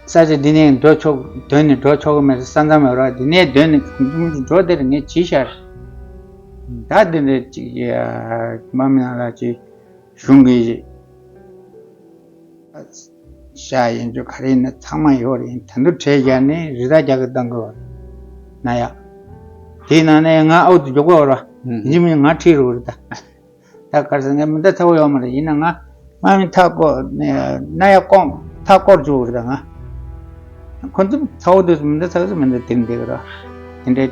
ས་ཆ་འདི་ནས་འགྲོ་ཆོག་དོན་ནས་འགྲོ་ཆོག་གི་མེད་ས་མཚམས་ཡོད་རེད་བ། འདི་ནས་དོན་ནས་གང་འགྲོ་དེར་ངས་ཇི་ཤར། ད་འདི་འདྲ་ཅིག་དམག་མི་ནང་ལ་ཅིག་གཞུང་གི་ ཤ་ཡིན་ཆོག་ག་རེ་ཡིན་ན་ཚང་མ་ཡོད་རེད། ད་དུང་ཁྲལ་བཞག་ནས་རི་དྭགས་རྒྱག་གི་བཏང་གི་ཡོད་རེད། ན་ཡག་དེའི་ནང་ནས་ང་ཨའུ་ཏུ་འཇོག་གི་ཡོད་རེད། ཡིན་མིན་ང་ཁྲིད་རུ་རེད་ད། ད་གར་སོང་ངས་མི་འདྲ་ཚ་བོ་ཡོད་མ་རེད། ཡིན་ན་ང་དམག་མི་མཐའ་བསྐོར་ནས་ན་ཡག་ཀོང་མཐའ་བསྐོར་བཅུག་རེད་ད་ང་། ཁོ་ཚོ་ཚ་བོ་དུས་སུ་མི་འདྲ་ཚ་བོ་མི་འདྲ་དེར་འདེགས་རོགས་དེ་འདྲའི་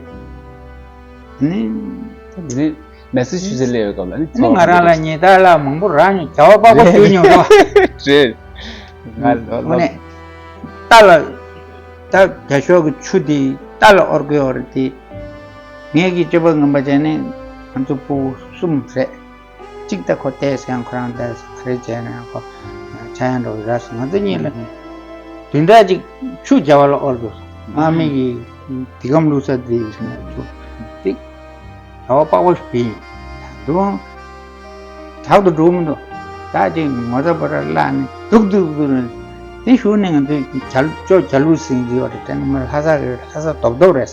ནི། དེ་ནས་མེ་སི་ཞུ་ཟེར་སླེབས་ཡོད་སྐབས་ལ་ནི་ཚ་ནི་ང་རང་ལ་ཉེས་རྡུང་ལ་མང་པོ་རག་མྱོང་། བྱ་བ་པགས་པ་ཞུ་མྱོང་རོགས། རེད། ང་ལོ་ལོ་ནས་རྟ་ལ་ད་རྒྱ་ཤོག་གི་ཆུ་དེ་རྟ་ལ་དབོར་གི་ཡོད་རེད་དེ། ངེད་ཀྱི་སྤྱོད་པ་ངན་པ་བྱས་ནས་ང་ཚོ་ཕྲུ་གུ་གསུམ་རེད། གཅིག་ད་ཁོ་བལྟས་སོང་ཁོ་རང་བལྟས་སོང་ག་རེ་བྱས་ན་ཁོ་ཆ་ཡང་འགྲོ་གི་ར་སོང་། ང་ཚོ་གཉིས་ལ་དོན་དག་ཅིག་ཆུ་རྒྱ་བ་ལ་དབོར་དགོས་སོང་། དམག་མི་གི་དེ་གམ་བླུགས་ས་དེ་ཡིན་ན་ཆུ་ཏིག་རྒྱ་བ་པགས་པ་ཞིག་བིན་ད་དུང་དྲག་ཏུ་འགྲོ་མི་འདུག་ད་ཅིག་ངོ་ཚ་པ་ར་བརླག་ནས་དུག་དུག་དུག་ནས་དེ་ཞུགས་ནས་ང་ཚོས་བྱ་ལུ་ཅོ་བྱ་ལུ་སྲིན་ཟེར་བ་རེད། དྲན་མ་ལྷ་ས་རེད། ལྷ་ས་རྡོབ་རྡོབ་རེད།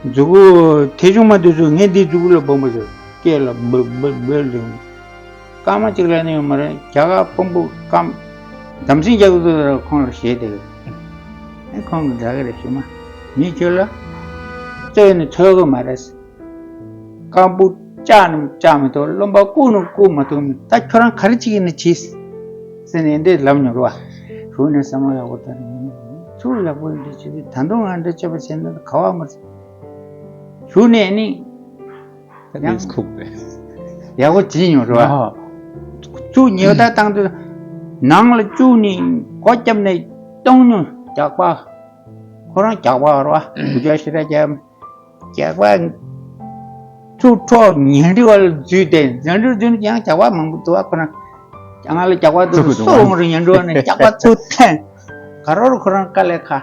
མཛུ་གུ་ཐེ་ཆུང་མ་དུས་སུ་ངས་འདི་མཛུ་གུ་ལ་སྦོམ་པོ་བྱས། སྐེ་ལ་འབོལ་འབོལ་འབོལ་བྱུང་། སྐར་མ་གཅིག་ལ་ནི་ཡོད་མ་རེད། རྒྱ་གར་དཔོན་པོ་སྐམ་དམ་སྲིང་རྒྱ་གར་དུ་ཁོང་ལ་ཞེད་དེ། ཨེ་ཁོང་གི་འདྲ་གི་རེད་ཞུ་མ། མི་ཁྱོད་ལ་རྩོད་ནི་འཚོལ་གི་མ་རེད། སྐམ་པོ་བཅག་ནི་བཅག་མི་ཐུབ། རློན་པ་བཀུག་ནི་བཀུག་མ་ཐུབ། ད་ཁྱོད་རང་ག་རེ་བྱེད་ཀྱི་ནི་བྱེད་ཟེར་ནས་འདི་ལབ་མྱོང་རེད་བ། ཞུ་ནས་བསམ་བློ་ཡག་པོ་བཏང་ནས་ཚུར་ཡག་པོ་འདི་བྱེད་དུས་ད་དུང་ང་འདྲ་བྱེད་པ་བྱས་ན་ག་བ་མ་རེད། ཞུ་ནས་ནི། ད་ཡང་ཁུག་པས། ཡག་པོ་བྱིན་ཡོང་རེད་བ། ཨ། བཅུག་ཉེ་ད་བཏང་དུས་ནང་ལ་བཅུག་ནས་སྒོ་བརྒྱབ་ནས་གཏོང་མྱོང་། རྒྱག་པ། ཁོ་རང་རྒྱག་པ་རེད་བ། དུ་ཅག་ཤི་ར་རྒྱག་རྒྱག་པ། ཚུར་འཕྲོག་ཉལ་ཁྲི་བ་ལ་འཛུལ་ཏེ་ཉལ་ཁྲི་འཛུལ་ནས་ཡང་རྒྱག་པ་མང་པོ་འདུག་བ། ཁོ་རང་ང་ལ་རྒྱག་པ་འདུག་སུ་འོང་རེད། ཉལ་ཁྲི་བ་ནས་རྒྱག་པ་ཚུར་འཐེན། ག་རོར་ཁོ་རང་དཀའ་ལས་ཁག་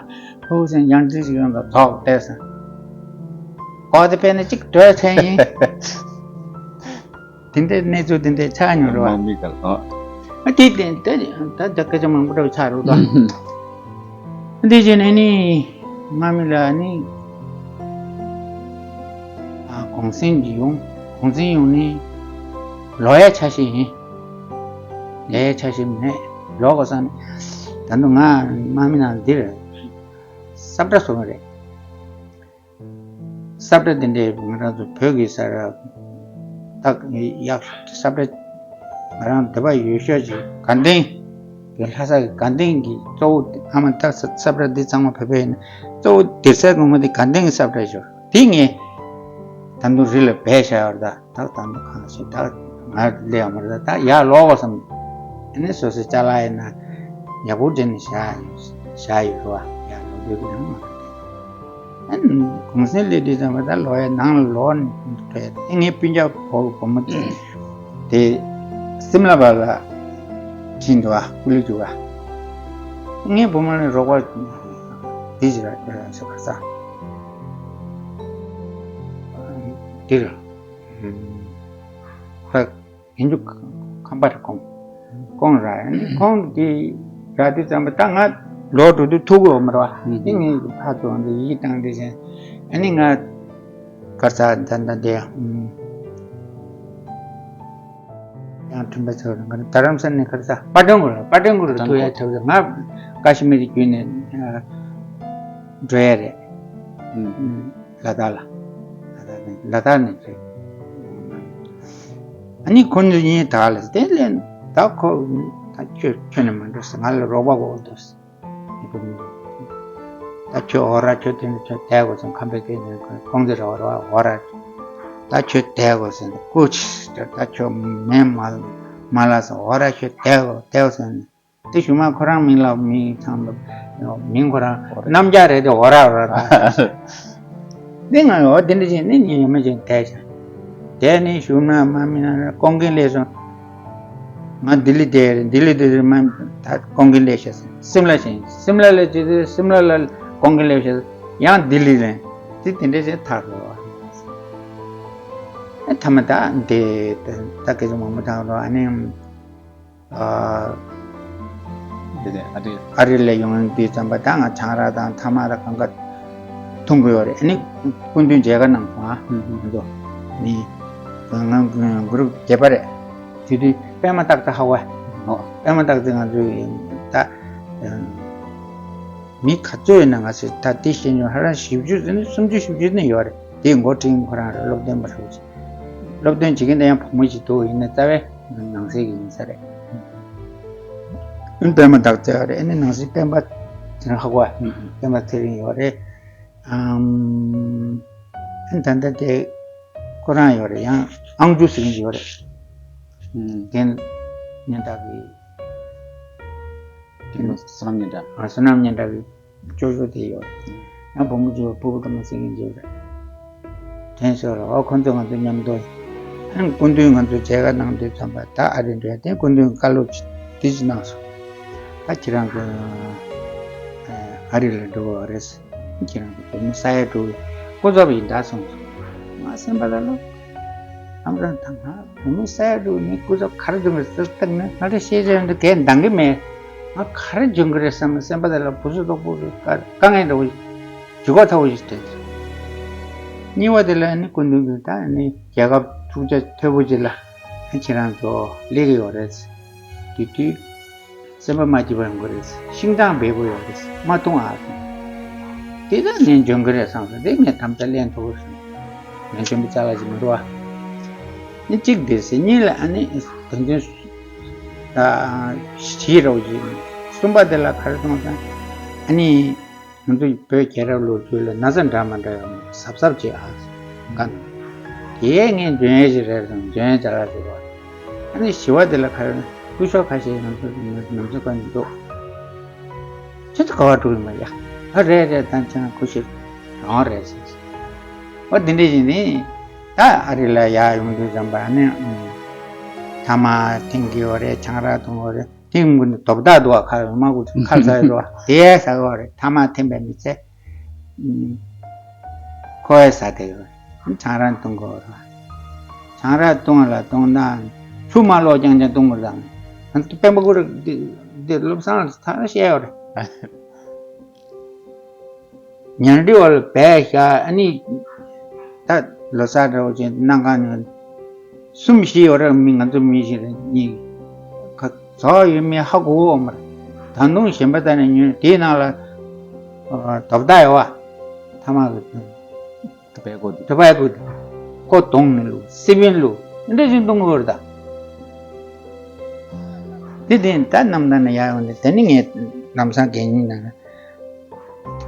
ཧུ་ཟེར་ཡང་ཅི་ཞིག་ཡོང་དང་དོག་བལྟས་སོང་། ཨོ་དེ་དཔེར་ན་གཅིག་བྲོས་ཚན་ཡིན། དེ་འདྲའི་གནས་ཚུལ་དེ་འདྲའི་ཆགས་མྱོང་རེད་བ། དམག་མི་ག་ལ། ཨ་དེ་དེ་དེ་ད་ད་སྐད་ཆ་མང་པོ་འདྲ་བོ་ཆགས་རེད་དོ། འདི་བྱས་ནས་ནི་དམག་མི་ལ་ནི་ཨ་གུང་སེང་གི་ཡོང་གུང་སེང་ཡོང་ནི་ལོ་ཡ་ཆ་ཤས་ཡིན། ལས་ཆ་ཤས་མེད། ལོ་ག་སང་ད་དུང་ང་དམག་མི་ནང་འདིར་ས་བཀྲ་སོང་བ་རེད། ས་བཀྲ་དེ་འདྲའི་ང་རང་ཚོ་བོད་ཀྱི་ས་ར་ཏག་ཡག་ས་བཀྲ་ང་རང་དད་པ་ཡོད་ཤོས་ཀྱི་དགའ་ལྡན་གྱི་ལྷ་ས་གི་དགའ་ལྡན་གྱི་གཙོ་བོ་ཨ་མ་ཏག་ས་ས་བཀྲ་འདི་ཚང་མ་བོད་པའི་ཡིན་ན་གཙོ་བོ་སྡེར་སའི་དགོན་པ་འདི་དགའ་ལྡན་གྱི་ས་བཀྲ་ཞོར་དེ་ངས་ད་དུང་རི་ལ་སྦས་བཞག་ཡོད་རེད། ད་ད་དུང་གང་ཞིག་ད་ང་སླེབས་ཡོང་མ་རེད། ད་ཡར་ལོག་དགོས་བསམ་ཨ་ནི་སོ་སོའི་ཅ་ལག་ཡིན་ན་ཡག་པོ་བྱས་ནས་བཞག་བཞག་ཡོད་རེད་བ། ཡར་ལོག་དུས་ཀྱི་ནང་མ་རེད། ཨ་ནི་གུང་སེང་སླེབས་དུས་ཙམ་པ་ད་ལོག་ཡ་ནང་ལ་ལོག་ནས་ཕེབས་ཏེ་ངའི་སྤུན་ཀྱག་བོ་བུ་མོ་དེ་སིམ་ལ་བ་ལ་ཕྱིན་འདུག་བ། ཀུ་ལི་རྒྱུག་བ། ངའི་བུ་མོ་ལ་རོགས་པ་དེ་ཞིག་ར་ཁྱོད་རང་ཞིག་ག་ས་དེ་ར་ད་ཡིན་རྒྱུ་ཁང་པ་རེ་གོང་གོང་ར་ཡང་ཁོང་གི་ར་དེ་ཙམ་པ་ད་ང་ལོ་དྲུག་དུ་ཐུག་གོ་མ་ར་བ། དེ་ངས་ཕར་ཚུར་འདི་ཡིག་བཏང་དེ་བཞིན་ཨ་ནི་ང་གར་ས་ད་ད་དེ་ཡང་ཁྲིམས་པ་ཚོ་རང་ག་རྡ་རམ་ས་ནས་གར་ས་པ་ཏྲན་གུ་ར་པ་ཏྲན་གུ་ར་ཐུག་ཡ་ཐུག་ཡ་ང་ཀ་ཤི་མིར་བརྒྱུད་ནས་འགྲོ་ཡ་རེད། ལ་དྭགས་ལ། ལ་དྭགས་ནས་ལ་དྭགས་ནས་ཁྱོད། ཨ་ནི་ཁོ་ཚོ་གཉིས་དག་ལ་དེ་ལས་ད་ཁོ་ད་ཁྱོད་ཁྱོད་ནས་མ་འགྲོ་ཟེར། ང་ལ་རོགས་པ་དགོས་འདུག་ཟེར། ད་ཁྱོད་འོ་ར་ཁྱོད་དེ་ནས་ཁྱོད་བསྡད་དགོས་ཟེར། ཁམས་པའི་སྐད་ནས་ཁོང་ཚོ་ར་བ་ར་བ་འོ་ར། ད་ཁྱོད་བསྡད་དགོས་ཟེར། སྐུ་མཁྱེན་ད་ཁྱོད་མེད་མ་མ་ལ་ཟེར། འོ་ར་ཁྱོད་བསྡད་དགོས་བསྡད་དགོས་ཟེར་ནས། དེ་གཞུག་མ་ཁོ་རང་མིང་ལ་མིང་ཚང་མ་མིང་ཁོ་རང་རྣམ་རྒྱལ་རེད་དེ་འོ་ར་འོ་ར་དང་། འདི་ང་འོ་དེ་འདྲ་བྱས་ནི་ངས་ཡོད་མ་བྱས་བསྡད་བྱས། དེ་ནས་གཞུག་མ་མ་མིན་ན་ཀོང་གིན་སླེབས་སོང་། ང་ལྡི་ལི་བསྡད་རེད། ལྡི་ལི་བསྡད་རེད་མ་ད་ཀོང་གིན་སླེབས་ཤག་སིམ་ལ་ཕྱིན། སིམ་ལ་ལ་བྱས་ཏེ་སིམ་ལ་ལ་ཀོང་གིན་སླེབས་ཤག་ཡང་ལྡི་ལི་ལན་དེ་དེ་འདྲ་བྱས་ཐར་རོ། ཨ་ཐ་མ་ད་འདི་ད་སྐད་ཆ་མང་པོ་ཐར་རོ། ཨ་ནི། ཨ། དེ་ནས་ཨ་རི། ཨ་རི་ལ་ཡོང་དུས་ཙམ་པ་ད་ང་ཆང་རག་དང་ཐ་མག་ར་གང་ག་འཐུང་གི་ཡོད་རེད། ཨ་ནི་སྐུ་མདུན་མཇལ་ཁ་གནང་སོང་ཨ། ཨུ་ཨུ། ང་ཚོ་ནི་ང་གུ་རུབ་བརྒྱད་པ་རེད། དེ་དུས་པད་མ་སྟག་རྩེ་ཧ་གོ་ཨ། ཨོ། པད་མ་སྟག་རྩེ་ང་ཚོའི་ ད་མི་ག་ཚོད་ཡོད་ན། ང་ཚོས་ད་དེ་ཤེས་མྱོང་། ཧ་ལམ་བཞི་བཅུ་ཙམ་ནི་སུམ་ཅུ་བཞི་བཅུ་ནི་ཡོད་རེད། དེའི་འགོ་ཁྲིད་མཁན་ཁོ་རང་རེད། སློབ་སྟོན་པ་རེད། སློབ་སྟོན་བྱེད་མཁན་དེ་ཡང་བུ་མོ་ཞིག་འདུག་ཡིན་ན་རྩ་བའི་ནང་སྲིད་ཀྱི་ཡིན་ས་རེད། ཨ་ནི་པད་མ་བདག་བཙལ་བ་རེད། ཨ་ནི་ནང་སྲིད་སྤེན་པ་དེ་རིང་ཧ་གོ་བ། པད་མ་ཚེ་རིང་ཡོད་རེད། ཨམ། ཨ་ནི་ད་ལྟ་དེ་ཁོ་རང་ཡོད་རེད། ཡང་ཨང་ཅུ་ཟེར་མཁན་ཡོད་རེད། རྒན་སྙན་གྲགས་ཀྱི། རྒན་བསོད་ནམས་སྙན་གྲགས། ཨ། བསོད་ནམས་སྙན་གྲགས་ཀྱི་སྐྱོ་ཤོས་དེ་ཡོད་རེད། ཡང་བུ་མོ་གཅིག་ཕུར་བུ་ཐོག་མ་ཟེར་མཁན་གཅིག་ཡོད་རེད། དྲན་སོང་ར། ཨོ། ཁོ་ཚོ་ང་ཚོ་མཉམ་དུ། ཨ་ནི་སྐུ་མདུན་ང་ཚོ་མཇལ་ཁ་གནང་དུས་ཙམ་པ། ད་ཨ་རི་འགྲོ་ཡ་དེ། སྐུ་མདུན་བཀའ་སློབ་དེ་ཅིག་གནང་སོང་། ད་ཁྱེད་རང་ཚོ་ཨ་རི་ལ་འགྲོ་བ་རེད། ཁྱེད་རང་ཚོ་བོད་མི་ས་ཡ་དྲུག་སྐུ་ཚབ་ཡིན་ད་གསུངས་སོང་། ང་སེམས་པ་ལ་ལོ། ཨམ་རང་དང་ང་བོད་མི་ས་ཡ་དྲུག་ནི་སྐུ་ཚབ་ག་རེ་འདུག་ཟེར་བཏང་ན། ང་རེ་ཤེས་བྱ་འདི་གས་འདང་གི་མེད། ང་ག་རེ་འཇོན་གི་རེད་བསམ་ན། སེམས་པ་དེ་ལ་བུ་ཚོ་ལྟོགས་པོ་གི་དཀའ་དཀའ་ངལ་འདྲ་བོ་ཞིག་ལྗིད་ཁོག་ཚ་བོ་ཞིག་དྲན་སོང་། གཉིས་པ་དེ་ལ་ནི་སྐུ་མདུན་གྱིས་ད་ནི་རྒྱལ་ཁབ་ཐུགས་རྗེ་མཐོ་པོ་ཅིག་ལ་ཁྱེད་རང་ཚོ་སླེབས་ཀྱི་ཡོད་རེད། དེ་དུས་སེམས་པ་མ་སྐྱིད་པ་ཡོང་གི་རེད། ཤིང་ཐང་སྦས་པོ་ཡོད་རེད། མ་འཐུང་ཨ། དེ་ད་ནི་འཇོན་གི་རེད་བསམ་སོང་། དེ་ངས་དམ་བཅའ་ལེན་ཐུབ་སོང་། ངས་འཇོན་པོ་ཅ་ལག་ཅིག་མི་འདུག་ཨ། ནི་གཅིག་དེ་ཟེར། གཉིས་ལ་ཨ་ནི་དོན་ཚན་ད་བཞི་རོགས་ཅིག། གསུམ་པ་དེ་ལ་ག་རེ་གསུངས་དང་། ཨ་ནི་ང་ཚོ་བོད་རྒྱལ་རབས་ལོ་རྒྱུས་ལ་ན་ཚ་འདྲ་མི་འདྲ་ཡོང་། གཟབ་གཟབ་བྱེད་ཨ། ག་ན་དེ་ངས་འཇོན་ཡས་ཅིག་རེད་བསམ། འཇོན་ཡས་ཅ་ལག་ཅིག་རེད། ཨ་ནི་བཞི་བ་དེ་ལ་ག་རེ་ན། སྐུ་ཞབས་ཁ་ཤས་ང་ཚོ་ནམ་རྒྱུན་ག་ནས་འདུག་ཁྱེད་ཚོ་ག་པར་འགྲོ་གི་ཡིན་པ་ཡ། ཨ་རེད་རེད། ད་ཁྱེད་རང་སྐུ་ཞབས་རང་རེད་ཟེར། ཨོ། འདི་འདྲ་ཡིན་ནི། ད་ཨ་རི་ལ་ཡར་ཡོང་དུས་ཙམ་པ་ནི་ཨུམ། ཐ་མག་འཐེན་གྱི་ཡོད་རེད། ཆང་རག་འཐུང་གི་ཡོད་རེད། དེ་མུ་ནི་དོ་བདག་འདུག་ག། ཁ་མ་གུ་ཁ་ཟ་ཡོད་རེད། དེ་ཟ་གི་ཡོད་རེད། ཐ་མག་འཐེན་པའི་མི་ཚེ། ཨུམ། ཁོ་ཡ་ཟ་དེ་ཡོད་རེད། ཆང་རག་འཐུང་གི་ཡོད་རེད། ཆང་རག་བཏུང་ལ་བཏུང་ན་ཆུ་མ་ལོག་རྐྱང་རྐྱང་བཏུང་དགོས་རེད། ད་སྤེན་པ་གུ་རུ་འདི་འདི་བློ་བཟང་ལ་ཐ་ན་བཤད་ཡོད་རེད། ཉལ་ཁྲི་འོག་ལ་སྦས་བཞག། ཨ་ནི་ད་ལོ་གསར་འདྲ་བོ་ཅིག་གནང་ག་ནས་གསུམ་བཞི་ཡོད་རེད། མི་ང་ཚོ་མི་བཞི་རེད། གཉིས་ཁ་ཚོགས་ཡོད་མེད་ཧ་གོ་འོ་མ་རེད། ད་དུང་གཞན་པ་ད་ནས་ཉོས། དེའི་ནང་ལ་དོ་བདག་ཡོད་བ། ཐ་མག་གི་ཐ་པའི་གོ་དེ། ཐ་པའི་གོ་དེ། ཀོ་དོང་ནི་ལུ་སི་པིན་ལུ་འདི་འདྲ་ཞིག་གཏོང་དགོས་རེད་ད། དེ་དེ་ད་གནམ་ཐང་ནས་ཡར་ཡོང་དེ། དེ་ནི་ངས་ལམ་སང་གད་སྙིགས་ནང་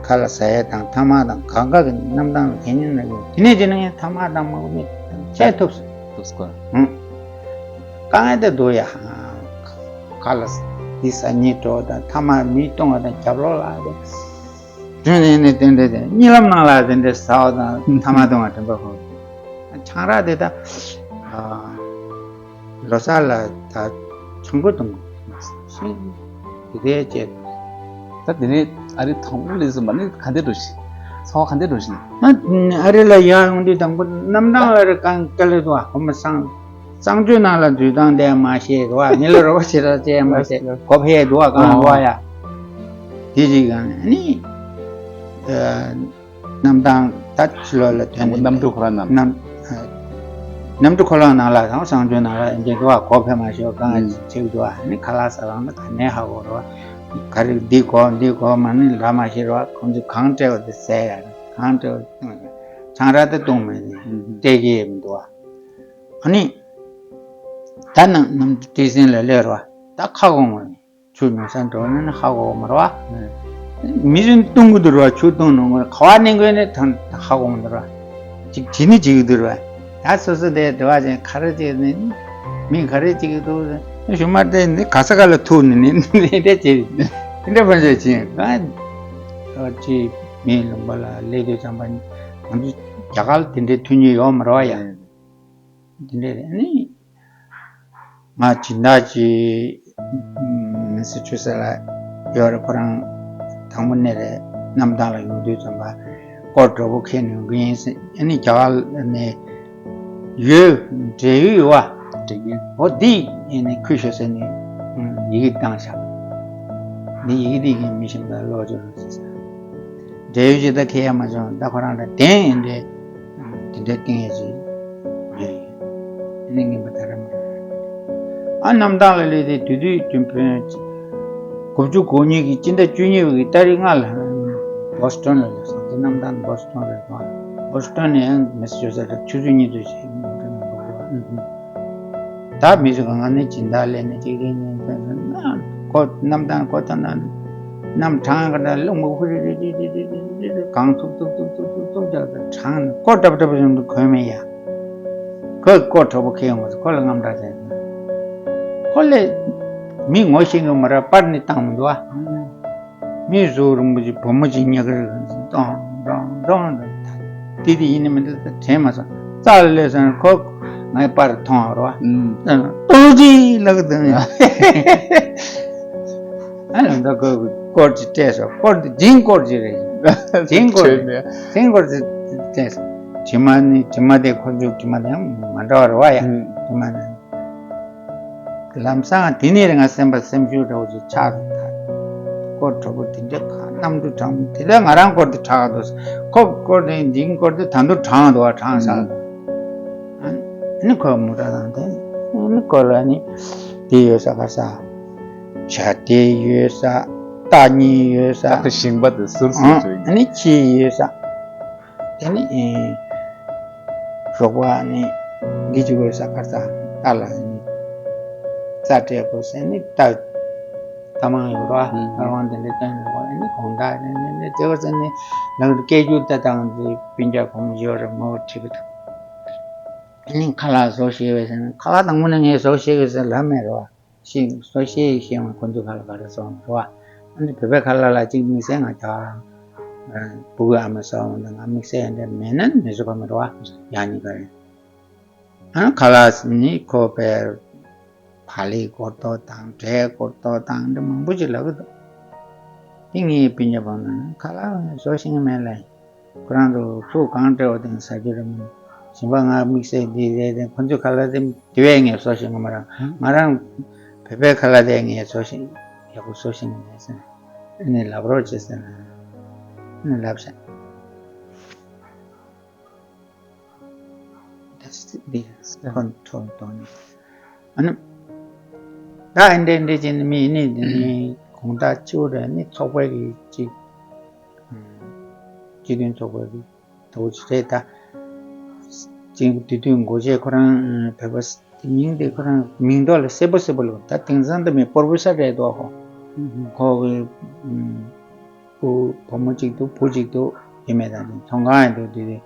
ཁ་ལག་ཟ་ཡས་དང་ཐ་མག་དང་གང་ག་གི་གནམ་ཐང་ལ་གད་སྙིགས་ནང་གི། དེ་ནས་དེ་ནས་ངས་ཐ་མག་དང་མ་གོ་མི་བཅད་ཐུབ་སོང་། ཐུབ་སོང་། ཧུམ། དཀའ་ངལ་དེ་འདུག་ཡ། ཁ་ལག་འདི་ཟ་སྙིང་བྲོ་དང་ཐ་མག་མི་གཏོང་བ་དང་རྒྱབ་ལོགས་ལ་དེ། དེ་ནས་དེ་འདྲ་དེ་གཉིད་ལམ་ནང་ལ་དེ་འདྲ་ཟ་བ་དང་ཐ་མག་འཐུང་བ་དྲན་པ་ཧོ། ཆང་རག་དེ་ད་ལོ་གསར་ལ་ད་ཆང་བསྐོལ་འཐུང་། དེ་གས་བྱས། ད་དེ་ནས་ཨ་རི་དང་པོ་སླེབས་ཙམ་པ་ནི་ག་འདྲ་འགྲོ་བཞིན། འཚོ་བ་ག་འདྲ་འགྲོ་བཞིན། ཨ་ཨ་རི་ལ་ཡར་ཡོང་དུས་དང་པོ་གནམ་ཐང་ལ་རེ་གང་ག་ལེ་འདུག་ཨ། ཧོ་མ་སང་གཙང་ཆུ་ནང་ལ་འཛུལ་སྟངས་དེ་མ་ཤེས་འདུག་ཨ། མི་ལ་རོགས་བྱེད་རོགས་བྱེད་མ་ཤེས། གོ་ཕེ་འདུག་ཨ། གང་འདུག་ཨ་ཡ། དེ་རིགས་གང་ནི། གནམ་ཐང་ད་ཕྱི་ལོགས་ལ་ཐོན་ནས་གནམ་གྲུ་ཁོ་རང་ནང་། གནམ་གནམ་གྲུ་ཁོ་རང་ནང་ལ་དང་གཙང་ཆུ་ནང་ལ་འདི་འདུག་ཨ། གོ་ཕེ་མ་ཤེས་གང་ཨ་ཅིག་འདུག་ཨ། ནི་ཁ་ལག་ཟ་སྟངས་ད་ག་ནས་ཧ་གོ་རོགས། ག་རེ་འདི་གོ་འདི་གོ་མ་ནི་ལ་མ་ཤེས་རོགས། ཁོང་ཚོས་གང་སྤྲད་པ་དེ་ཟས་ཡ་རེད། གང་སྤྲད་པ་ཆང་རག་དེ་བཏུང་མེད་ནི་སྤྲད་ཀྱི་ཡོད་མི་འདུག་ཨ། ཨ་ནི། ད་ནང་གནམ་གྲུ་སྟེགས་སེང་ལ་སླེབས་རོགས། ད་ཁ་སྐོང་བ་ནི་ཆུ་ཉོ་ས་འགྲོ་ན་ནི་ཧ་གོ་མ་རོགས། མི་ཚོས་བཏུང་གི་འདུག་རོགས། ཆུ་བཏུང་ནང་གོ་ཁ་བ་ནས་གོས་ནས་ཐོན་ཧ་གོ་མ་འདུག་རོགས། ཅིག་བྱེད་ནི་བྱེད་ཀྱི་འདུག་རོགས། ད་སོ་སོ་དེ་འདྲ་བ་ཅན་ག་རེ་བྱེད་ནི་མི་ག་རེ་བྱེད་ཀྱི་འདུག་ཞུ་མ་དེ་ནི་ག་ས་ག་ལ་ཐུག་ནི་ནི་དེ་འདྲ་བྱེད་དེ་འདྲ་བ་ཅན་བྱེད་ག་ཅི་མི་ལུང་པ་ལ་སླེབས་དུས་ཙམ་པ་ང་ཚོ་རྒྱ་གར་དེ་འདྲའི་ཐུག་མྱོང་ཡོད་མ་རོགས་ཡ། དེ་འདྲ་རེད། ཨ་ནི་ང་སྦྱིན་བདག་ཅིག་མེ་སི་ཆུ་སེ་ལ་ཡོད་རེད། ཁོ་རང་དང་པོ་ནས་རེད། གནམ་ཐང་ལ་ཡོང་དུས་ཙམ་པ་སྐོར་འདྲ་པོ་འཁེལ་ནས་ཡོང་གི་ཡིན་ཟེར། ཨ་ནི་རྒྱ་གར་ནས་ཡོད་འབྲེལ་ཡོད་ཡོད་བ། འབྲེལ་ཡོད། འོ་འདི་ཨ་ནི་ཁུར་ཤོག་ཟེར་ནས་ཡི་གེ་བཏང་བཞག་འདི་ཡི་གེ་འདི་ངས་མི་གཞན་པ་ལ་སློག་ཆོག་ཟེར། འབྲེལ་ཡོད་ཅིག་ད་ཁེ་ཡ་མ་བྱུང་། ད་ཁོ་རང་ལ་གདན་ཨེ་འདྲས་དེ་འདྲའི་བཏིང་ཡ་ཅིག་ཡོད། ཨ་ནི་ངན་པ་ད་ར་མ་རེད། ཨ་གནམ་ཐང་ལ་སླེབས་ཏེ་དུས་དུས་རྒྱུན་བོན་ དགུ་བཅུ་གོ་གཉིས་ཀྱི་སྤྱི་ཟླ་བཅུ་གཉིས་པའི་ཏ་རིག་ལྔ་ལ་བོ་སི་ཊོན་ལ་སླེབས་སོང་། དེ་གནམ་ཐང་བོ་སི་ཊོན་རེད་པ། བོ་སི་ཊོན་ནས་ཡང་མི་སི་ཆུ་སེ་ཊི་ཆུ་ཚོད་ཉི་ཤུ་ཞིག་ད་མི་ཚོ་གང་ནས་སྦྱིན་བདག་ལས་ནས་ཅིག་རེད་ནས་ཁོ་གནམ་ཐང་ཁོ་ཐང་ན་གནམ་གྲང་ག་ན་རླུང་བུ་ཧུ་རི་རི་རི་རི་རི་རི་རི་གང་ཐུབ་ཐུབ་ཐུབ་ཐུབ་ཐུབ་ཐུབ་ཅག་ད་གྲང་ནས་ཀོ་གྲབ་གྲབ་བཞིན་དུ་གོན་མེད་ཡ། ཁོས་ཀོ་གྲོགས་པོ་ཁེལ་ཡོང་བ་ཁོ་ལ་རྔམ་སྐྲག་བྱས། ཁོ་ལས་མི་ངོ་ཤེས་གི་མ་ར་པར་ནི་བཏང་མི་འདུག་ཨ། མི་གཟུགས་རིང་པོ་ཅིག་བུ་མོ་ཅིག་ཉག་གི་རེད། ཏོང་ཏོང་ཏོང་ཏོང་། དེ་དེ་ཡིན་ནི་མི་འདུག་ད་དྲན་མ་སོང་། རྩ་ལ་སླེབས་སོང་ཁོ་ངའི་པར་མཐོང་བ་རེད་བ། ཏོ་ཅི་ལག་དང་ཡ། ཨ་ལ་འདི་ཁོ་སྐོར་ཅིག་སྤྲད་སོང་། སྐོར་དེ་འཇིང་སྐོར་ཅིག་རེད། འཇིང་སྐོར་ཅིག་འཇིང་སྐོར་ཅིག་སྤྲད་སོང་། དྲི་མ་ནི་དྲི་མ་དེ་ཁོ་ཚོའི་དྲི་མ་དེ་ཡང་མ་འདྲ་བ་རེད་བ་ཡ། དྲི་མ་ནི། ལམ་སང་དེ་ནས་རེ་ང་སེམས་པ་སེམས་ཤུགས་འདྲ་བོ་ཅིག་ཆགས་སོང་། ད་སྐོར་གྲོགས་པོ་དེ་འདྲ་ག་གནམ་གྲུ་གྲང་མོ་དེ་ལས་ང་རང་སྐོར་དེ་དྲག་འདུག་ཁོ་སྐོར་དེ་འདིའི་སྐོར་དེ་ད་དུང་གྲང་འདུག་བ། གྲང་ས་འདུག་ཨ་ནི་ཁོས་མོ་ཊ་དང་དེ་ཨ་ནི་སྐོར་ལ་ནི་དེ་ཡོད་ས་ག་ས་བྱ་དེ་ཡོད་ས་རྟ་གཉིས་ཡོད་ས་ཞིང་པ་དེ་ཟུར་ཟུར་ཨ་ནི་ཁྱི་ཡོད་ས། དེ་ནི་རོགས་པ་ནི་འདི་ཅིག་དགོས་ས་ཁར་ས་རྟ་ལ་ནི་རྩྭ་སྤྲད་དགོས་ཟེར་ནི་རྟ་རྟ་མང་ཡོད་ར་ར་བང་དེ་འདྲ་བཏོན་ཡོད་ར་ནི་གོང་ད་ནི་ནི་ནི་དེ་བ་ཟེར་ནི་ལག་ཏུ་སྐད་སྒྱུར་ལྟ་སྟངས་དེ་སྤུན་ཀྱག་གོང་ཡོད་ར་མོ་ཁྲིད་པ་དང་ནི་ཁ་ལག་བཟོ་ཤེས་བས་ཟེར་ནི་ཁ་ལག་དང་པོ་ནི་ངས་བཟོ་ཤེས་གི་ཟེར་ལབ་མེད་ར་བ། ཤེས་སོ་ཤེས་ཤེས་ཡོང་ཁོ་ཚོ་ཁ་ལ་ག་རེ་སོང་རེད་བ། ཨ་ནི་བོད་པའི་ཁ་ལག་ལ་གཅིག་དམིགས་བསལ་ང་ཅག་བུ་གུ་ཨ་མ་སོང་འདི་ང་དམིགས་བསལ་འདི་མེད་ན་མི་བཟོ་བ་མི་རེད་བ། ཡང་གཉིས་ཀ་རེད། ཨ་ནི་ཁ་ལག་ནི་ཁོ་པའི་བག་ལེབ་སྐོར་ཐོག་དང་འབྲས་སྐོར་ཐོག་དང་འདི་མང་པོ་ཅིག་ལབ་གི་འདུག་དེ་ངའི་སྤུན་ཀྱག་བང་ན་ཁ་ལག་བཟོ་ཤེས་ཀྱི་མེད་ལ། ཁོ་རང་ཚོ་ཚུགས་གང་སྤྲད་པ་དེ་ཟ་རྒྱུ་རེད་མོད། གཞན་པ་ང་དམིགས་བསལ་འདི་རེད་དེ་ཁོ་ཚོས་ཁ་ལག་དེ་དེ་བས་ངས་བཟོ་ཤེས་ཀྱི་མ་རེད། ང་རང་བོད་པའི་ཁ་ལག་དེ་ངས་བཟོ་ཤེས་ཡག་པོ་བཟོ་ཤེས་ཀྱི་མེད་ཟེར། ཨ་ནི་ལབ་རོགས་བྱེད་ཟེར་ན། ཨ་ནི་ལབ་ཤག That's the biggest control དོན། ཨ་ནི། ད་ཨེ་འདྲ་ཨེ་འདྲ་བྱས་ནས་མི་ནི་འདི་ནི་གོང་ཐག་ཆེ་བོ་རེད། ནི་ཚོགས་པའི་གི་གཅིག་སྤྱི་མཐུན་ཚོགས་པའི་གི་ད་བོ་ཅིག་རེད་ད། གཅིག་དེ་དུས་འགོ་བྱས་ཁོ་རང་བོད་པ་དེ་མིང་དེ་ཁོ་རང་མིང་ཐོག་ལ་གསལ་པོ་གསལ་པོ་ལབ། ད་དེང་སང་དུ་མི་པོར་ཕེ་སར་རེད་དོ་ཁོ། ཁོ་གི་བུ་བུ་མོ་གཅིག་འདུག་བུ་གཅིག་འདུག་ཡིན་མེད་ད་ཚོང་ཁང་ཡང་འདུག་དེ་དེ།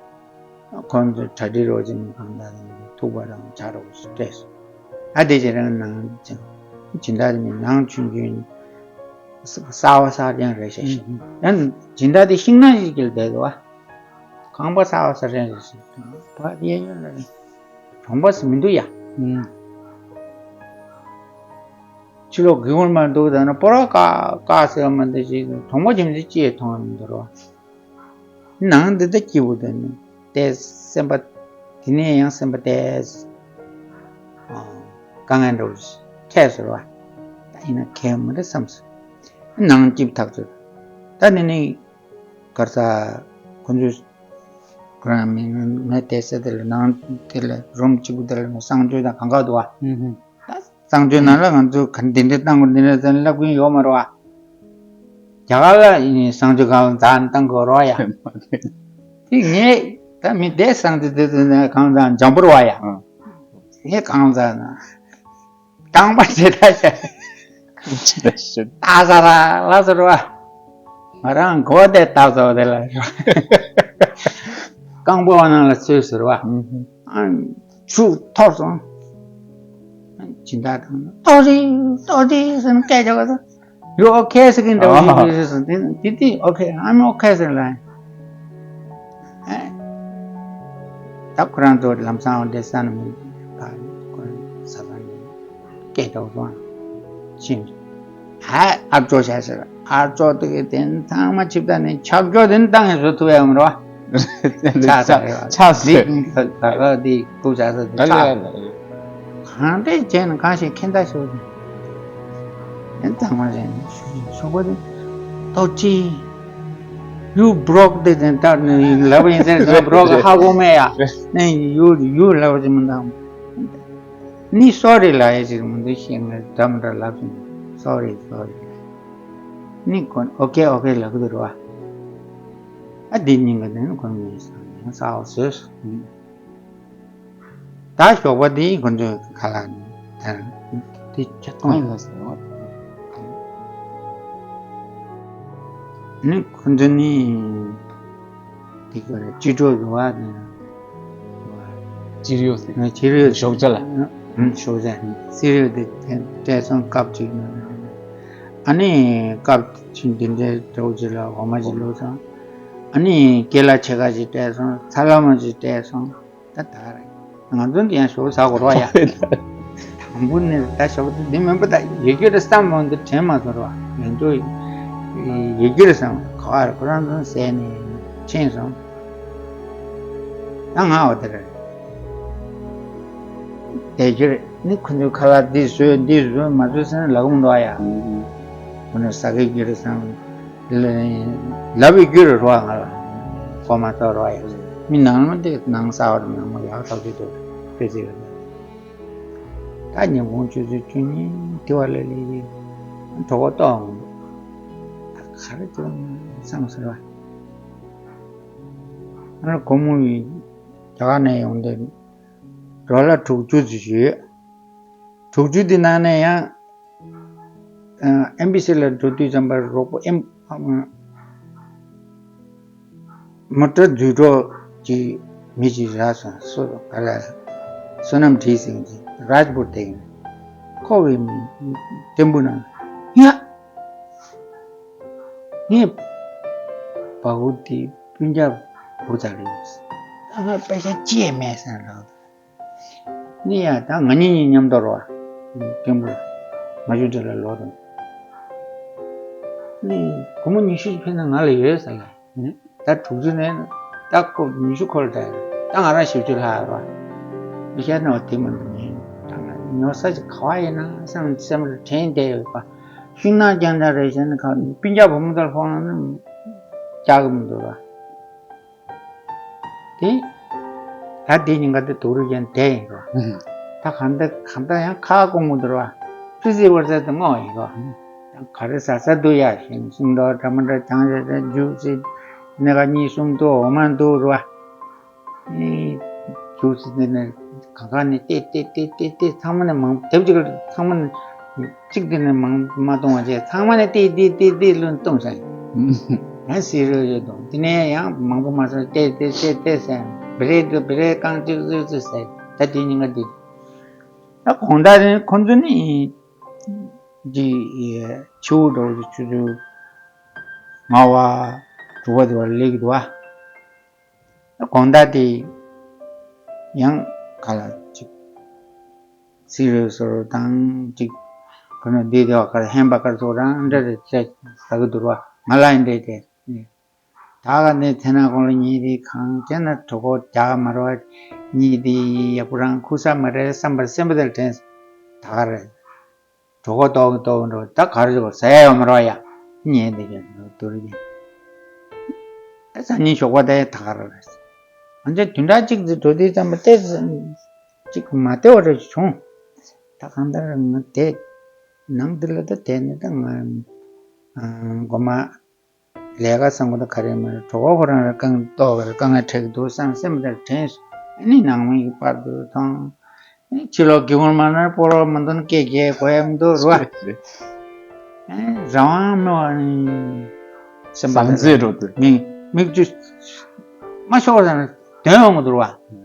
ཁོང་ཚོ་གྲ་སྒྲིག་རོགས་བྱེད་མི་གང་དག་དང་ཐུག་པ་དང་ཇ་རོགས་སུ་སྤྲད་སོང་། ཨ་དེ་རྗེས་རང་ནང་ཅང་སྦྱིན་བདག་དེ་མིན་ནང་ཆུང་ཆུང་གསར་བ་གསར་རྐྱང་རེད་ཤག་ཤག་ཡང་སྦྱིན་བདག་དེ་ཤིང་ནགས་ཤིག་གིས་བསྡད་འདུག་ཨ། ཁང་པ་གསར་བ་གསར་རྐྱང་རེད་ཤག་བ་གཡས་གཡོན་ལ་གྲོང་པ་སུ་མི་འདུག་ཡ། ཕྱི་ལོགས་སྒེའུ་ཁུང་མར་འདུག་ད་ན་སྤོ་ར་ཀ་ཀ་ཟེར་བ་མ་འདུག་ཅིག་གྲོང་པ་ཁྱིམ་ཚང་ཅིག་མཐོང་བ་མི་འདུག་རོ། ནང་འདི་ལྟ་སྐྱིད་པོ་འདུག་ནི་ཏེ་སེམས་པ་དེ་ནས་ཡང་སེམས་པ་ཏེ་དཀའ་ངལ་འདྲ་བོ་འཕྲད་སོང་བ། ད་ཡིན་ན་གལ་མི་འདུག་བསམ་སོང་། ནང་སྐྱིད་ཐག་ཆོད། ད་ནི་ནི་གར་ས་ཁོ་ཚོས་ཁོ་རང་མི་ངན་ཏེ་སེ་དེ་ལ་ནང་དེ་ལ་རུམ་གཅིག་པུ་དེ་ལ་གསང་སྤྱོད་དང་གང་ག་འདུག་བ། ད་གསང་སྤྱོད་ནང་ལ་ང་ཚོས་ག་འདི་འདྲ་བཏང་དགོས་འདི་འདྲ་བཏང་ལབ་ཀྱིན་ཡོད་མ་རེད་བ། རྒྱ་གར་ལ་ཡིན་གསང་སྤྱོད་གང་ལ་འཛག་བཏང་དགོས་རེད་བ་ཡ། དེ་ངས་ད་མི་དེ་གསང་སྤྱོད་དེ་དེ་ནས་གང་འཛག་འཇམ་པོ་རེད་བ་ཡ། ངས་གང་འཛག་ན་དང་པ་ཇི་ལྟར་བྱ། ཇི་ལྟར་བྱ། ལྟ་ས་ར་ལ་ཟེར་བ། ང་རང་མགོ་དེ་ལྟ་ས་དེ་ལ་རེད་བ། རྐང་པ་བ་ནང་ལ་ཚུད་ཟེར་བ། ཨ། ཆུ་འཐོར་སོང་། སྦྱིན་བདག་དང་ཏོག་ཙི་ཏོག་ཙི་ཟེར་ན་སྐད་རྒྱག་ག་ད། You okay ཟེར་གིན་འདྲ་བ་ཞིག་རེད་ཟེར། དེ་དེ་དེ་okay, I'm okay ཟེར་ལ། ད་ཁོ་རང་ཚོ་ལམ་སང་འདྲེ་ས་ན་མི་ད་ཁོ་རང་ས་ས་ནས་སྐད་རྒྱག་སོང་། ཕྱིན། ཨ་ཨ་ཅོ་བྱ་ཟེར། ཨ་ཅོ་དེ་གི་དེ་ཚང་མ་ཆིབས་ད་ནས་ཆག་ཅོ་དེ་ནི་ཏང་ཡང་བཟོ་ཐུབ་ཡ་མ་རེད་བ། ཆག་ས་རེད་བ། ཆག་ས་རེད། ད་ག་དེ་ཀུ་བྱ་ས་དེ་ཆག་གང་འདྲས་བྱས་ན་གང་ཞིག་ཁྱེད་ད་ཤོད་དེ། ཨེ་ཚང་མ་རེད་ནི་ཤོག་པ་དེ་ཏོག་ཅི། You broke དེ་དེ་ད་ནི་ལབ་ཡིན་ཟེར་ན་broke ཧ་གོ་མེད་ཡ། ནི་you you ལབ་ཀྱི་མི་འདུག་ནི་sorry ལབ་ཡ་ཅིག་མི་འདུག་ཤེས་ངས་འདྲ་མི་འདྲ་ལབ་ཀྱི་འདུག sorry sorry། ནི་ཁོ་ཨོ་ཀེ་ཨོ་ཀེ་ལབ་ཀྱི་འདུག་ར། ཨ་འདི་གཉིས་ཀ་ནི་ཁོ་ནི་ཡང་ས་འོག་བཟོས། ད་ཞོགས་པ་འདི་ཁོ་ཚོའི་ཁ་ལག་ནི་ད་འདི་ཆ་གཏོང་ཡིན་ལ་ཟེར་བ། ནི་ཁོ་ཚོ་ནི་དེ་ག་རེ་ཅི་འགྲོ་གི་བ་དེ། ཅི་རིའོ་ཟེར། ཅི་རིའོ་ཞོགས་ཇ་ལ། ཞོགས་ཇ། ཅི་རིའོ་དེ་སྤྲད་སོང་ཀབ་ཅིག། ཨ་ནི་ཀབ་ཅིག་འདི་འདྲའི་འདྲ་བོ་ཅིག་ལ་འོ་མ་ཅིག་བླུགས་སོང་། ཨ་ནི་ཀེ་ལ་ཕྱེད་ཀ་ཅིག་སྤྲད་སོང་། ཚ་ལ་མ་ཅིག་སྤྲད་སོང་། ད་ད་རེད། ང་ཚོ་འདི་ཡང་ཞོགས་ཟ་དགོས་རོགས་ཡ། དང་པོ་ནས་ད་ཞོགས་འདི་མིན་པ་ད་ཡོད་རྒྱུ་རེད་བསམ་འོང་དུ་དྲན་མ་སོང་རོགས། ཡོད་རྒྱུ་ཡོད་རྒྱུ་རེད་བསམ་ག་བར་ཁོ་རང་ཚོ་ཟས་ནས་ཕྱིན་སོང་། ད་ང་འོ་དེ་རེད། དེ་རྒྱུ་རེད་ནི་ཁོ་ཚོའི་ཁ་ལག་འདི་བཟོས་འདི་བཟོས་མ་བཟོས་ཟེར་ན་ལབ་མི་འདུག་ཡ། ཁོ་ནས་ཟ་གི་རྒྱུ་རེད་བསམ། ལབ་པའི་རྒྱུ་རུ་རོ་ང་ལ་གོ་མ་ཐོག་རོ་ཡ། མི་ནང་མ་དེ་ནང་ས་བར་ནང་མ་ཡག་ཐག་ཆོད་དུ་དཔེ་ཟེར་ཡོད། ད་ཉིན་གུང་ཆུ་ཚོད་བཅུ་གཉིས་དེ་བ་ལ་ལས་ཀྱི་གྲོད་ཁོག་ལྟོགས་འོང་འདུག་ད་ག་རེ་བྱུང་བསམ་ཟེར་བ། ཨ་ནི་སྒོར་མོ་ཡི་རྒྱ་གར་ནས་ཡོང་དེ་ཌོ་ལར་དྲུག་ཅུ་ཙམ་ཞུས། དྲུག་ཅུ་དེ་ནང་ནས་ཡང་། ཨེམ་བྷི་སི་ལ་འགྲོ་དུས་ཙམ་པ་རོགས་པོ་ཨེམ། མོ་ཊ་འཛུལ་གྲོགས་ཀྱི་མི་ཅིག་རག་སོང་། སོ་ག་ལ་བསོད་ནམས་བྲིས་ཟིན་གྱི་རཱཇ་པུར་དེ་ཡིན། ཁོ་བའི་ཏེམ་པུ་ནང་ཡ། ངས་བ་གུ་དེ་སྤུན་ཀྱག་བུ་ཚ་རེད། ད་ང་པེ་ཤ་ཅི་ཡང་མེད་ཟེར་ལབ། ནི་ཡ་ད་ང་གཉིས་གཉིས་མཉམ་དུ་རོ། སྐྱེན་པོ་མ་ཞུ་དེ་ལ་ལོ་དང་། ནི་སྒོར་མོ་ཉི་ཤུ་ཕན་ན་ང་ལ་ཡོད་ཟེར་ལ། ད་དྲུག་ཅུ་ནས་ད་ཁོ་ཉི་ཤུ་ཁོ་ལ་སྤྲད། ད་ང་རང་བཞི་བཅུ་ལྷག་རོ། མི་ཤ་ནོ་དེ་མ་འདུག་ནི་ད་ང་ཉོ་ས་ཅིག་ག་བ་ཡིན་ན་བསམ་སེམས་ལ་དྲན་བསྡད་ཡོད་པ། ཤིང་ནགས་རྒྱང་འདྲ་རེད་ཟེར་ན་ཁ་སྤུན་ཀྱག་བུ་མོ་དེར་ཕོག་ན་ནི་བཅག་གི་མི་འདུག་ར། དེ། ད་དེ་ཉིན་ག་དེ་དུག་རུ་ཅན་དེ་ཡིན་རོ། ད་གང་ལྟར་གང་ལྟར་ཡང་ཁ་སྐོང་མི་འདུག་རོ། ཕི་སི་བར་ས་དེ་སྔོག་ཡིན་རོ། ད་ག་རེ་ཟ་ས་འདུག་ཡ་ཞེས་སུམ་མདོ་འདྲ་མི་འདྲ་བྱང་ཞེས་ཏེ་འཇུག་སྲིད། སྣེ་ཁ་གཉིས་གསུམ་འདུག་འོ་མ་འདུག་རོ། ཨེ། འཇུག་སྲིད་དེ་ནས་གང་ག་ནས་ཏེ་ཏེ་ཏེ་ཏེ་ཏེ་ཚང་མ་ནས་མང་དེབ་ཅིག་ཚང་མ་ནས། གཅིག་དེ་ནས་མང་མ་གཏོང་བ་བྱས་ཚང་མ་ནས་ཏེ་ཏེ་ཏེ་ཏེ་ལོན་གཏོང་ས་ཡིན། ཡང་སི་རོ་ཡོད་དོ། དེ་ནས་ཡང་མང་པོ་མ་སོང་ཏེ་ཏེ་ཏེ་ཏེ་ཟེར། བི་རེད་དུ་བི་རེད་རྐང་ཅིག་ཙིག་ཙིག་ཟེར། ད་དེ་ཉིན་ག་དེ། ད་གོང་ད་རེ་ཁོང་ཚོ་ནི་ཅི་ཆུ་བོ་འགྲོ་ཆུ་ཚོད་ང་བ་དྲུག་པ་དེ་བར་སླེབས་ཀྱི་འདུག་བ། ད་གོང་ད་དེ་ཡང་ག་ལ་ཅིག་སི་རོ་སོ་རོ་དང་ཅིག་ཁོ་ན་འདི་དེ་བ་ཁར་ཧན་པ་ཁར་ཚོ་རང་འདྲ་རེ་ཚེ་ཟ་གི་འདུག་བ། ང་ལ་ཡིན་འདྲ་དེ། ད་ག་ནས་ཐེ་ན་ཁོང་ལ་ཉེ་དེ་གང་བྱས་ན་གྲོད་ཁོག་རྒྱག་མ་རོགས་ཉེ་དེ་ཡག་པོ་རང་ཁུ་ས་མ་རེད་བསམ་པར་སེམས་པ་དེར་དྲན། ད་ག་རེད། གྲོད་ཁོག་ལྟོགས་ལྟོགས་འགྲོ་ད་ག་རེ་ཟ་ཡ་ཡོད་མ་རོགས་ཡ། ཉེ་དེ་ཀྱང་དུ་རེད། ད་སང་ཉིན་ཞོགས་པ་དེ་ད་ག་རེ་རེད། ང་ཚོས་བདུན་ཕྲག་གཅིག་ཙམ་འགྲོ་དུས་ཙམ་པ་ཏེ་གཅིག་མ་བདེ་བ་རེ་བྱུང་། ད་གང་ལྟར་ང་དེ་ནང་འདི་ལ་ད་དེ་ནི་ད་ང་མགོ་མ་ལས་ཀ་བཟང་པོ་ད་ག་རེ་མ་རེད། གྲོད་ཁོག་ཁོ་རང་རེ་རྐང་ལྟོགས་རེ་དཀའ་ངལ་འཕྲད་ཀྱི་འདུག་བསམ་སེམས་པ་དེར་དྲན་སོང་། ཨ་ནི་ནང་མི་གི་པར་དུ་མཐོང་། ཨ་ནི་ཕྱི་ལོགས་སྒེའུ་ཁུང་མ་ནར་སྤོ་ལོག་མ་འདོན་སྐད་རྒྱག་གོ་ཡ་མི་འདུག་རེད་བ། ཨ་ནི་རང་དབང་མེད་པ་ནི་སེམས་པ་ཟང་ཟིང་འགྲོ་འདུག་མིག་མིག་ཆུ་མ་ཤོར་བ་དང་དོན་ཡོང་གི་འདུག་རེད་བ།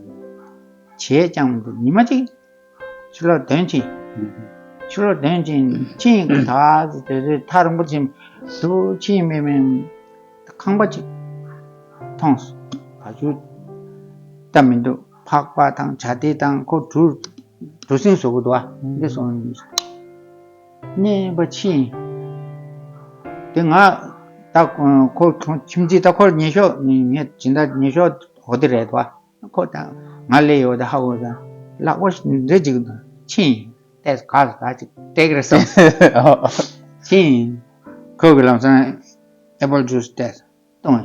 བྱས་ཀྱང་མི་འདུག་ཉི་མ་གཅིག་ཕྱི་ལོགས་དོན་ཕྱིན། ཕྱི་ལོགས་དོན་ཕྱིན་ཕྱིན་ད་དེ་དུས་ཐག་རིང་པོ་ཕྱིན་དུ་ཕྱིན་མེད་མེད་ཁང་པ་གཅིག་མཐོང་སོང་། བ་ཕྱུགས་ད་མི་འདུག་ཕག་པ་དང་བྱ་དེ་དང་ཁོ་གྲུ་གྲུ་གཟིངས་བཟོ་གི་འདུག་བ། འདི་སོང་གནས་པ་ཕྱིན། དེ་ང་ད་ཁོ་ཁྱིམ་མཚེས་ད་ཁོ་ཉེ་ཤོས་ངས་སྦྱིན་བདག་ཉེ་ཤོས་འོ་དེ་རེད་བ། ཁོ་དང་ང་ལས་ཡོད་དེ་ཧ་གོ་དང་ལག་པ་འདྲེ་ཅིག་དང་ཕྱིན་ཏེ་ག་ས་ག་ཅིག་སྤྲད་ཀྱི་རེད་བསམ། ཕྱིན་ཁོ་གི་ལམ་སང་ཨེ་པལ་ཇུས་ཏེ་གཏོང་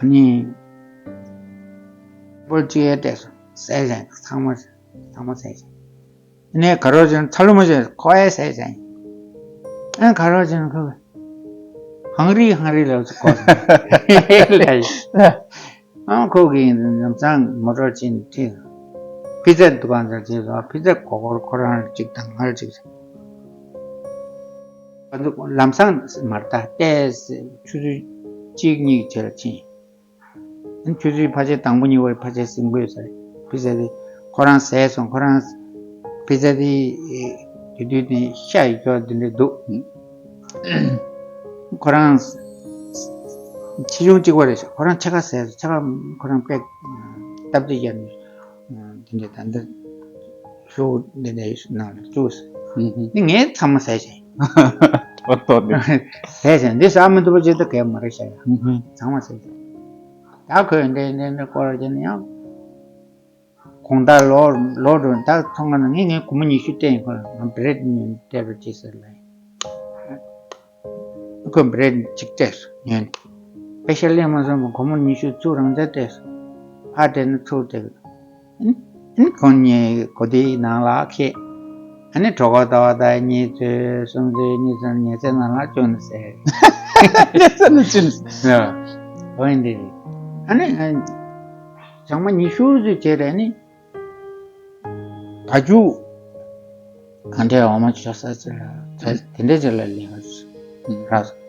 ཨ་ནི་ཨེ་པལ་ཅིག་ཏེ་ཟས་བཞག་ཚང་མ་ཚང་མ་ཟས་བཞག་ནས་ག་རོ་ཅན་ཚ་ལུ་མ་ཅན་ཁོ་ཨེ་ཟས་བཞག་ཨ་ག་རོ་ཅན་ཁོ། ཧང་རི་ཧང་རི་ལབ་ཙམ་གོ་སོང་། ལས་ཡིན། ཨང་ཁོ་གིས་ལམ་སང་མོ་ཊ་ཕྱིན་ཁྲིད། ཕི་ཛ་འདུ་ཁང་ཚར་ཕྱིན་སོང་། ཕི་ཛ་གོ་སྐོར་ཁོ་རང་གཅིག་དང་ང་གཅིག་ང་ཚོ་ལམ་སང་མར་ད་ལྟས་ཆུ་ཚོད་གཅིག་གཉིས་བྱས་ལ་ཕྱིན། ཆུ་ཚོད་ཕལ་ཆེར་དང་པོ་གཉིས་པར་ཕལ་ཆེར་ཟིན་དགོས་ཟེར། ཕི་ཛ་དེ་ཁོ་རང་ཟས་སོང་། ཁོ་རང་ཕི་ཛ་དེ་དེ་དུས་དེ་ཤ་ཡི་ཅོག་དེ་འདྲ་འདུག་ཁོ་རང་ཆེ་ཆུང་གཅིག་པ་རེད་ཤག་ཁོ་རང་ཕྱེད་ཀ་ཟས་སོང་། ཕྱེད་ཀ་ཁོ་རང་པད་སྟབས་བདེ་བརྒྱབ་ནས་དེ་འདྲ་ད་ལྟ་ཤོག་འདི་འདྲའི་ནང་ལ་བཅུག་ཟེར། ཨུ་ཧུ། འདི་ངས་ཚང་མ་ཟས་བྱས། ཨོ་ཏོ་ནི། ཟས་བྱས། འདི་ཟ་མི་ཐུབ་པ་ཅིག་ད་གས་མ་རེད་ཤག་ཡ། ཨུ་ཧུ། ཚང་མ་ཟས་བྱས། ད་ཁོས་འདྲེ་འདྲེ་འདྲེ་སྐོར་བྱས་ནས་ཡང་། དགོང་དག་ལོག་ལོག་འགྲོ། ད་ཚོང་ཁང་ནང་ངས་ངས་སྒོར་མོ་ཉི་ཤུ་སྤྲད་ཡིན། ཁོ་ལ་ང་བྲེད་ཉོས་སྤྲད་རོགས་བྱེད་ཟེར་ལབ་ཡིན། ཁོས་བྲེད་གཅིག་སྤྲད་སོང་། ཉོས་ནས་པེ་ཤ་ལེན་མ་སོང་བར་སྒོར་མོ་ཉི་ཤུ་ཚུར་རང་འཇགས་སྤྲད་སོང་། ཕར་སྤྲད་ན་ཚུར་སྤྲད། ཨ་ནི་ཁོང་གཉིས་གོ་དེའི་ནང་ལ་ཁེལ། ཨ་ནི་གྲོད་ཁོག་ལྟ་བ་དང་གཉིད་ཚོད་སུམ་ཚོད་གཉིད་ཚོད་ཉལ་སའི་ནང་ལ་བཅུག་ནས་ཟས། ཉལ་ས་ནས་བཅུག་ནས་ཟས། ཨོ་ཡིན་འདི་རེད། ཨ་ནི་ཞག་མ་ཉི་ཤུ་ཙམ་བྱས་རེད། ཨ་ནི་བ་ཕྱུགས་ག་འདྲའི་འོ་མ་བྱོ་ས་ཅིག་ལ་དེ་འདྲའི་ཅིག་ལ་ལས་ཀ་རག་སོང་།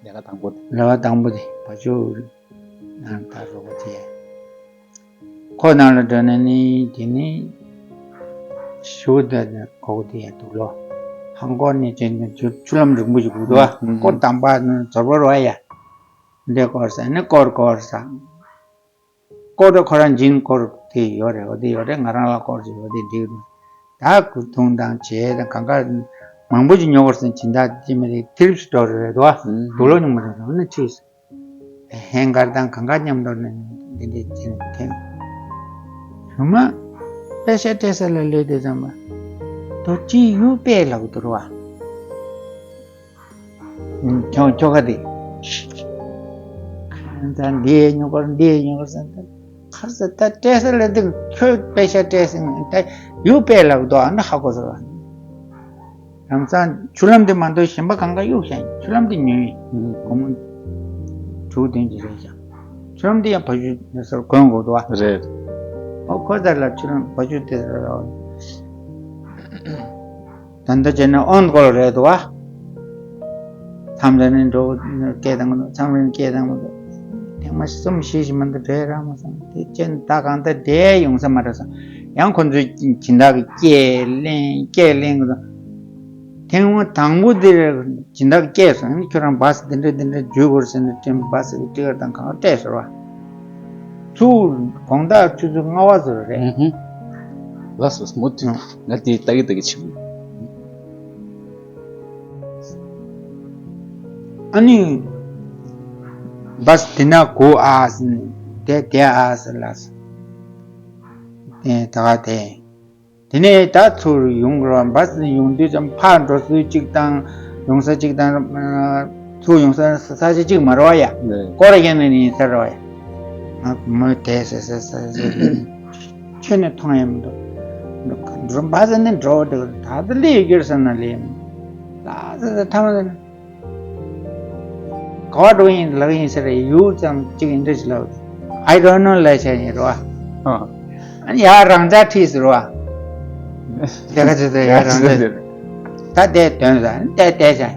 ལས་ཀ་དང་པོ་དེ། ལས་ཀ་དང་པོ་དེ་བ་ཕྱུགས་ནང་ད་རོགས་པ་བྱས། ཁོ་ནང་ལ་འགྲོ་ནས་ནི་དེ་ནི་ཞུ་དེ་ནི་གོ་དེ་ཡ་འདུག་ལོ། ཧང་གོ་ནི་ཅན་ནི་ཆུ་ཆུ་ལམ་རིང་པོ་ཞིག་འདུག་ཨ། ཨུ་ཧུ། སྐོར་དང་པ་ནི་ཛོར་བོ་རོ་ཡ། འདི་སྐོར་ས་ནི་སྐོར་སྐོར་ས། སྐོར་དེ་ཁོ་རང་འཇིན་སྐོར་དེ་ཡོད་རེད། འོ་དེ་ཡོད་རེད། ང་རང་ལ་སྐོར་ཅིག་ཡོད་དེ་འགྲིག་འདུག་ད་ཁོ་འཐུང་དང་བྱས་དང་གང་ག་མང་པོ་ཅིག་ཉོ་དགོས་ཟེར་ན་སྦྱིན་བདག་ཅིག་མི་རེད། ཐིར་སི་ཊོ་རི་རེད་འདུག་ཨ། ཨུ་ཧུ། དུག་ལོག་ཉུང་མ་རེད། འོ་ན་ཁྲིད། ཧེང་སྐར་དང་གང་ག་མཉམ་དུ་ནས་འདི་འདྲའི་ཅན་འཐེན། གཞུག་མ་པེ་ཤ་སྤྲད་ས་ལ་སླེབས་དུས་ཙམ་པ་རྡོ་རྗེ་ཡུ་པེ་ལབ་འདུག་ར་བ། ཁྱོ་ཁྱོ་ག་དེ། ད་འདི་ཡས་ཉོ་དགོས། འདི་ཡས་ཉོ་དགོས་ཟེར། ད་ཁར་ས་ད་སྤྲད་ས་ལ་འདི་ཁྱོད་པེ་ཤ་སྤྲད་ཟིན། ད་ཡུ་པེ་ལབ་འདུག་ཨ་ན་ཧ་གོ་ས་ར། ལམ་སང་ཆུ་ལམ་དེ་མ་གཏོགས་གཞན་པ་གང་ག་གཡུག་བཞག་ཡིན། ཆུ་ལམ་དེ་ཉོས་ཡིན། ཨུ། སྒོར་མོ་དྲུག་བདུན་ཅིག་རེད་ཤག་ཆུ་ལམ་དེ་ཡང་བ་ཕྱུགས་དེ་ཚོར་གོན་དགོས་འདུག་བ། རེད། ཨོ་ཁོ་ཚར་ལ་ཆུ་ལམ་བ་ཕྱུགས་དེ་ཚོར། ད་ལྟ་བྱས་ན་ཨོན་སྐོར་རེད་འདུག་བ། མཚམས་རེ་ནས་འགྲོ་སྐད་བཏང་གི་འདུག་མཚམས་རེ་ནས་སྐད་བཏང་གི་འདུག་ཐེངས་མ་གསུམ་བཞི་ཞིག་མ་གཏོགས་བྲོས་རག་མ་སོང་། དེ་བྱས་ན་ད་གང་ལྟར་བྲོས་ཡོང་ས་མ་རེད་སོང་། ཡང་ཁོ་ཚོས་སྦྱིན་བདག་གི་སྐད་ལེན་སྐད་ལེན་གི་འདུག་ཐེངས་མ་དང་པོ་དེར་སྦྱིན་བདག་གིས་སྐད་སོང་། ཁྱོད་རང་བ་སི་འདི་འདྲ་འདི་འདྲ་འཇུས་དགོས་ཟེར་ནས་སྤྲད། བ་སི་གི་ཊི་ཀེ་ཊི་དང་གང་སྤྲད་ཟེར་བ། ཚུར་དགོང་དག་ཆུ་ཚོད་ལྔ་པ་ཙམ་རེད། ཨུ་ཧུ། ལགས་སོ། མུ་མཐུད་ང་དེ་ལྟ་གི་ལྟ་གི་བྱེད་དགོས། ཨ་ནི་བ་སི་འདི་ན་སྒུག་ཨ་ཟེར་ནས་བསྡད་བསྡད་ཨ་ཟེར་ལབ་སོང་། ཨེ་ད་ག་དེ། དེ་ནས་ད་ཚུར་ཡོང་དགོས་ར། བ་སི་ཡོང་དུས་ཙམ་ཕར་འགྲོ་ས་གཅིག་དང་ཡོང་ས་གཅིག་དང་། ཚུར་ཡོང་ས་ས་ཆ་གཅིག་མ་རེད་བ་ཡ། ནས་སྐོར་ར་བརྒྱབ་ནས་ཡིན་ས་རེད་བ་ཡ། ང་མོས་དེ་ཟེར་ཟེར་ཟེར་ཟེར་ཁྱོན་ནས་མཐོང་ཡ་མི་འདུག་འགྲོ་བ་སི་ནི་འགྲོ་འདུག་ད་ལྟ་སླེབས་ཡོད་རྒྱུ་རེད་བསམ་ན་སླེབས་མི་འདུག་ལ་ཟེར་ཟེར་ཐ་མ་ཟེར་ན། ག་པར་འགྲོ་ཡིན་ལབ་ཡིན་ཟེར་རེད། ཡུག་ཙམ་གཅིག་ཡིན་འདྲ་ཞིག་ལབ། I don't know ལབ་བྱས་ཡིན་རེད་བ། ཨ། ཨ་ནི་ཡར་རང་འཇགས་ཁྲིད་ཟེར་བ། དེ་ག་ཚོད་ཚོད་ཡར་རང་འཇགས། ད་དེ་དོན་ཟ་ནི་དེ་དེ་བྱས།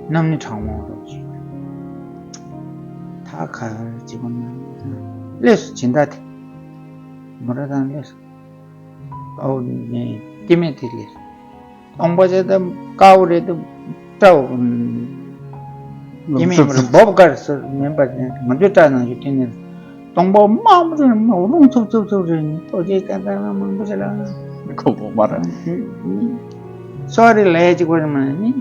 གནམ་ནི་གྲང་མོ་འགྲོ་ཅིག་ད་ག་རེ་བྱེད་དགོས་ན། སླེབས་སོང་། སྦྱིན་བདག་དེ་མོ་ཊ་དང་སླེབས་སོང་། ཨོ་ནི་སྐྱེ་དམན་དེ་སླེབས་སོང་། སྟོང་པ་ཆེ་ད་དཀར་པོ་རེད་དུ་སྤྲ་བོ། ཡིན་མིན་མ་རེད། འབོབ་དཀར་སོ་མིན་པ་ང་ཚོའི་སྐྲ་ནང་བཞིན་ཐིག་ནས་སྟོང་པ་དམར་པོ་ཚོ་ནི་མ་རུང་ཚུབ་ཚུབ་ཚུབ་རེད། ནི་ཏོ་ཅེ་ཀ་ཀ་མང་པོ་ཞིག་ལ་ཁོ་བོ་མ་ར། སོ་རི་ལས་ཅིག་པོ་རེད་མ་ནི།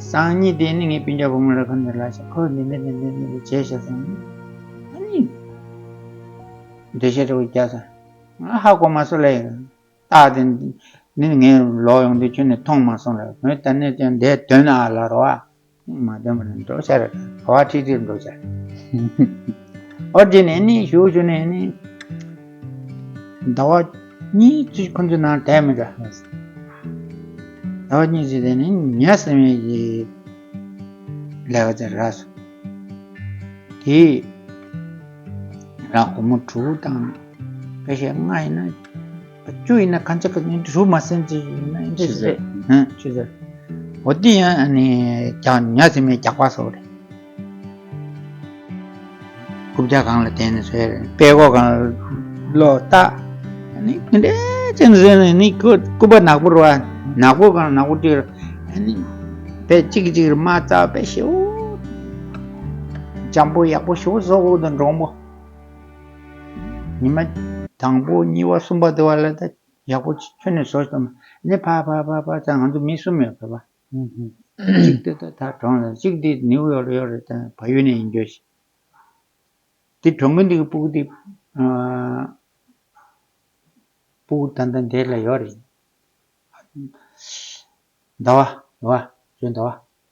སང་ཉིན་དེ་ནི་ངའི་སྤུན་ཀྱག་བུ་མོ་ལ་ཁ་འདི་ལ་ཤ་ཁོ་འདི་འདི་འདི་འདི་འདི་བྱས་ཤག་སོང་། ཨ་ནི་འདི་ཤ་རེ་བ་རྒྱག་སོང་། ང་ཧ་གོ་མ་སོང་ལས། རྟགས་དེ་ནི་ངས་ལོག་ཡོང་དུས་ཁྱོད་ནས་མཐོང་མ་སོང་ལ། ངས་ད་ནས་ཀྱང་འདས་དོན་ཨ་ལ་རོ་ཨ། མ་དོན་པ་ནས་འགྲོ་ཤར་ག་བ་ཁྲིད་ཁྲིད་འགྲོ་ཤར། ཨོ་དེ་ནས་ནི་ཞུ་ཞུ་ནས་ནི་ཟླ་བ་གཉིས་ཚུད་ཁོ་ཚོའི་ནང་བསྡད་མི་འདྲ། ཟླ་བ་གཉིས་ཚུད་དེ་ནི་ཉ་ཟེར་མི་ཡི། ལས་ཀ་ཅིག་རག་སོང་། དེ་རང་སྒོར་མོ་དྲུག་དང་། ཕལ་ཆེར་ལྔ་ཡིན་ན། བཅུ་ཡིན་ན་གང་ཅི་ག་ནི་དྲུག་མ་ཟིན་ཅིག་ཡིན་ན་ཨིན་ཅི་ཟེར། ཧུམ། ཆུ་ཟེར། འོ་དེ་ཡང་ཨ་ནི་རྒྱག་ཉ་ཟིན་མའི་རྒྱག་པ་སོགས་རེད། རྐུབ་བཀྱག་སྒང་ལ་བསྡད་ནས་བཟོས་རེད། པད་ཀོ་སྒང་ལ་ལོག་ལྟ། ཨ་ནི་དེ་འདྲའི་ཅན་ཟེར་ནས་ནི་སྐུ་སྐུ་པ་ནག་པོ་རེད་བ། ནག་པོ་སྒང་ལ་ནག་པོ་དེར། ཨ་ནི་དཔེ་གཅིག་གིས་གཅིག་ར་དམག་རྩ་དཔེ་ཞེ་པོ། འཇམ་པོ་ཡག་པོ་ཞེ་པོ་བཟོ་དགོས་དང་འདྲོང་པོ། ཉི་མ་དང་པོ་གཉིས་པ་གསུམ་པ་དེ་བ་ལ་ད་ཡག་པོ་ཁྱོན་ནས་བཟོ་སོང་། ནི་ཕ་ཕ་ཕ་ཕ་ད་ང་ཚོ་མི་གསུམ་ཡོད་ཕ་བ། ཧུམ་ཧུམ། གཅིག་དེ་ད་ད་གྲོངས་ལ། གཅིག་དེ་ནིའུ་ཡོག་ལ་ཡོད་རེད། ད་བལ་ཡུལ་ནས་ཡིན་རྒྱུ་ཞིག། དེ་གྲོངས་མཁན་དེ་གི་སྤུ་གུ་དེ། ཨ། སྤུ་གུ་ད་ལྟ་འདིར་ལ་ཡོད་རེད། ཟླ་བ། ཟླ་བ། ཁྱོད་ཟླ་བ།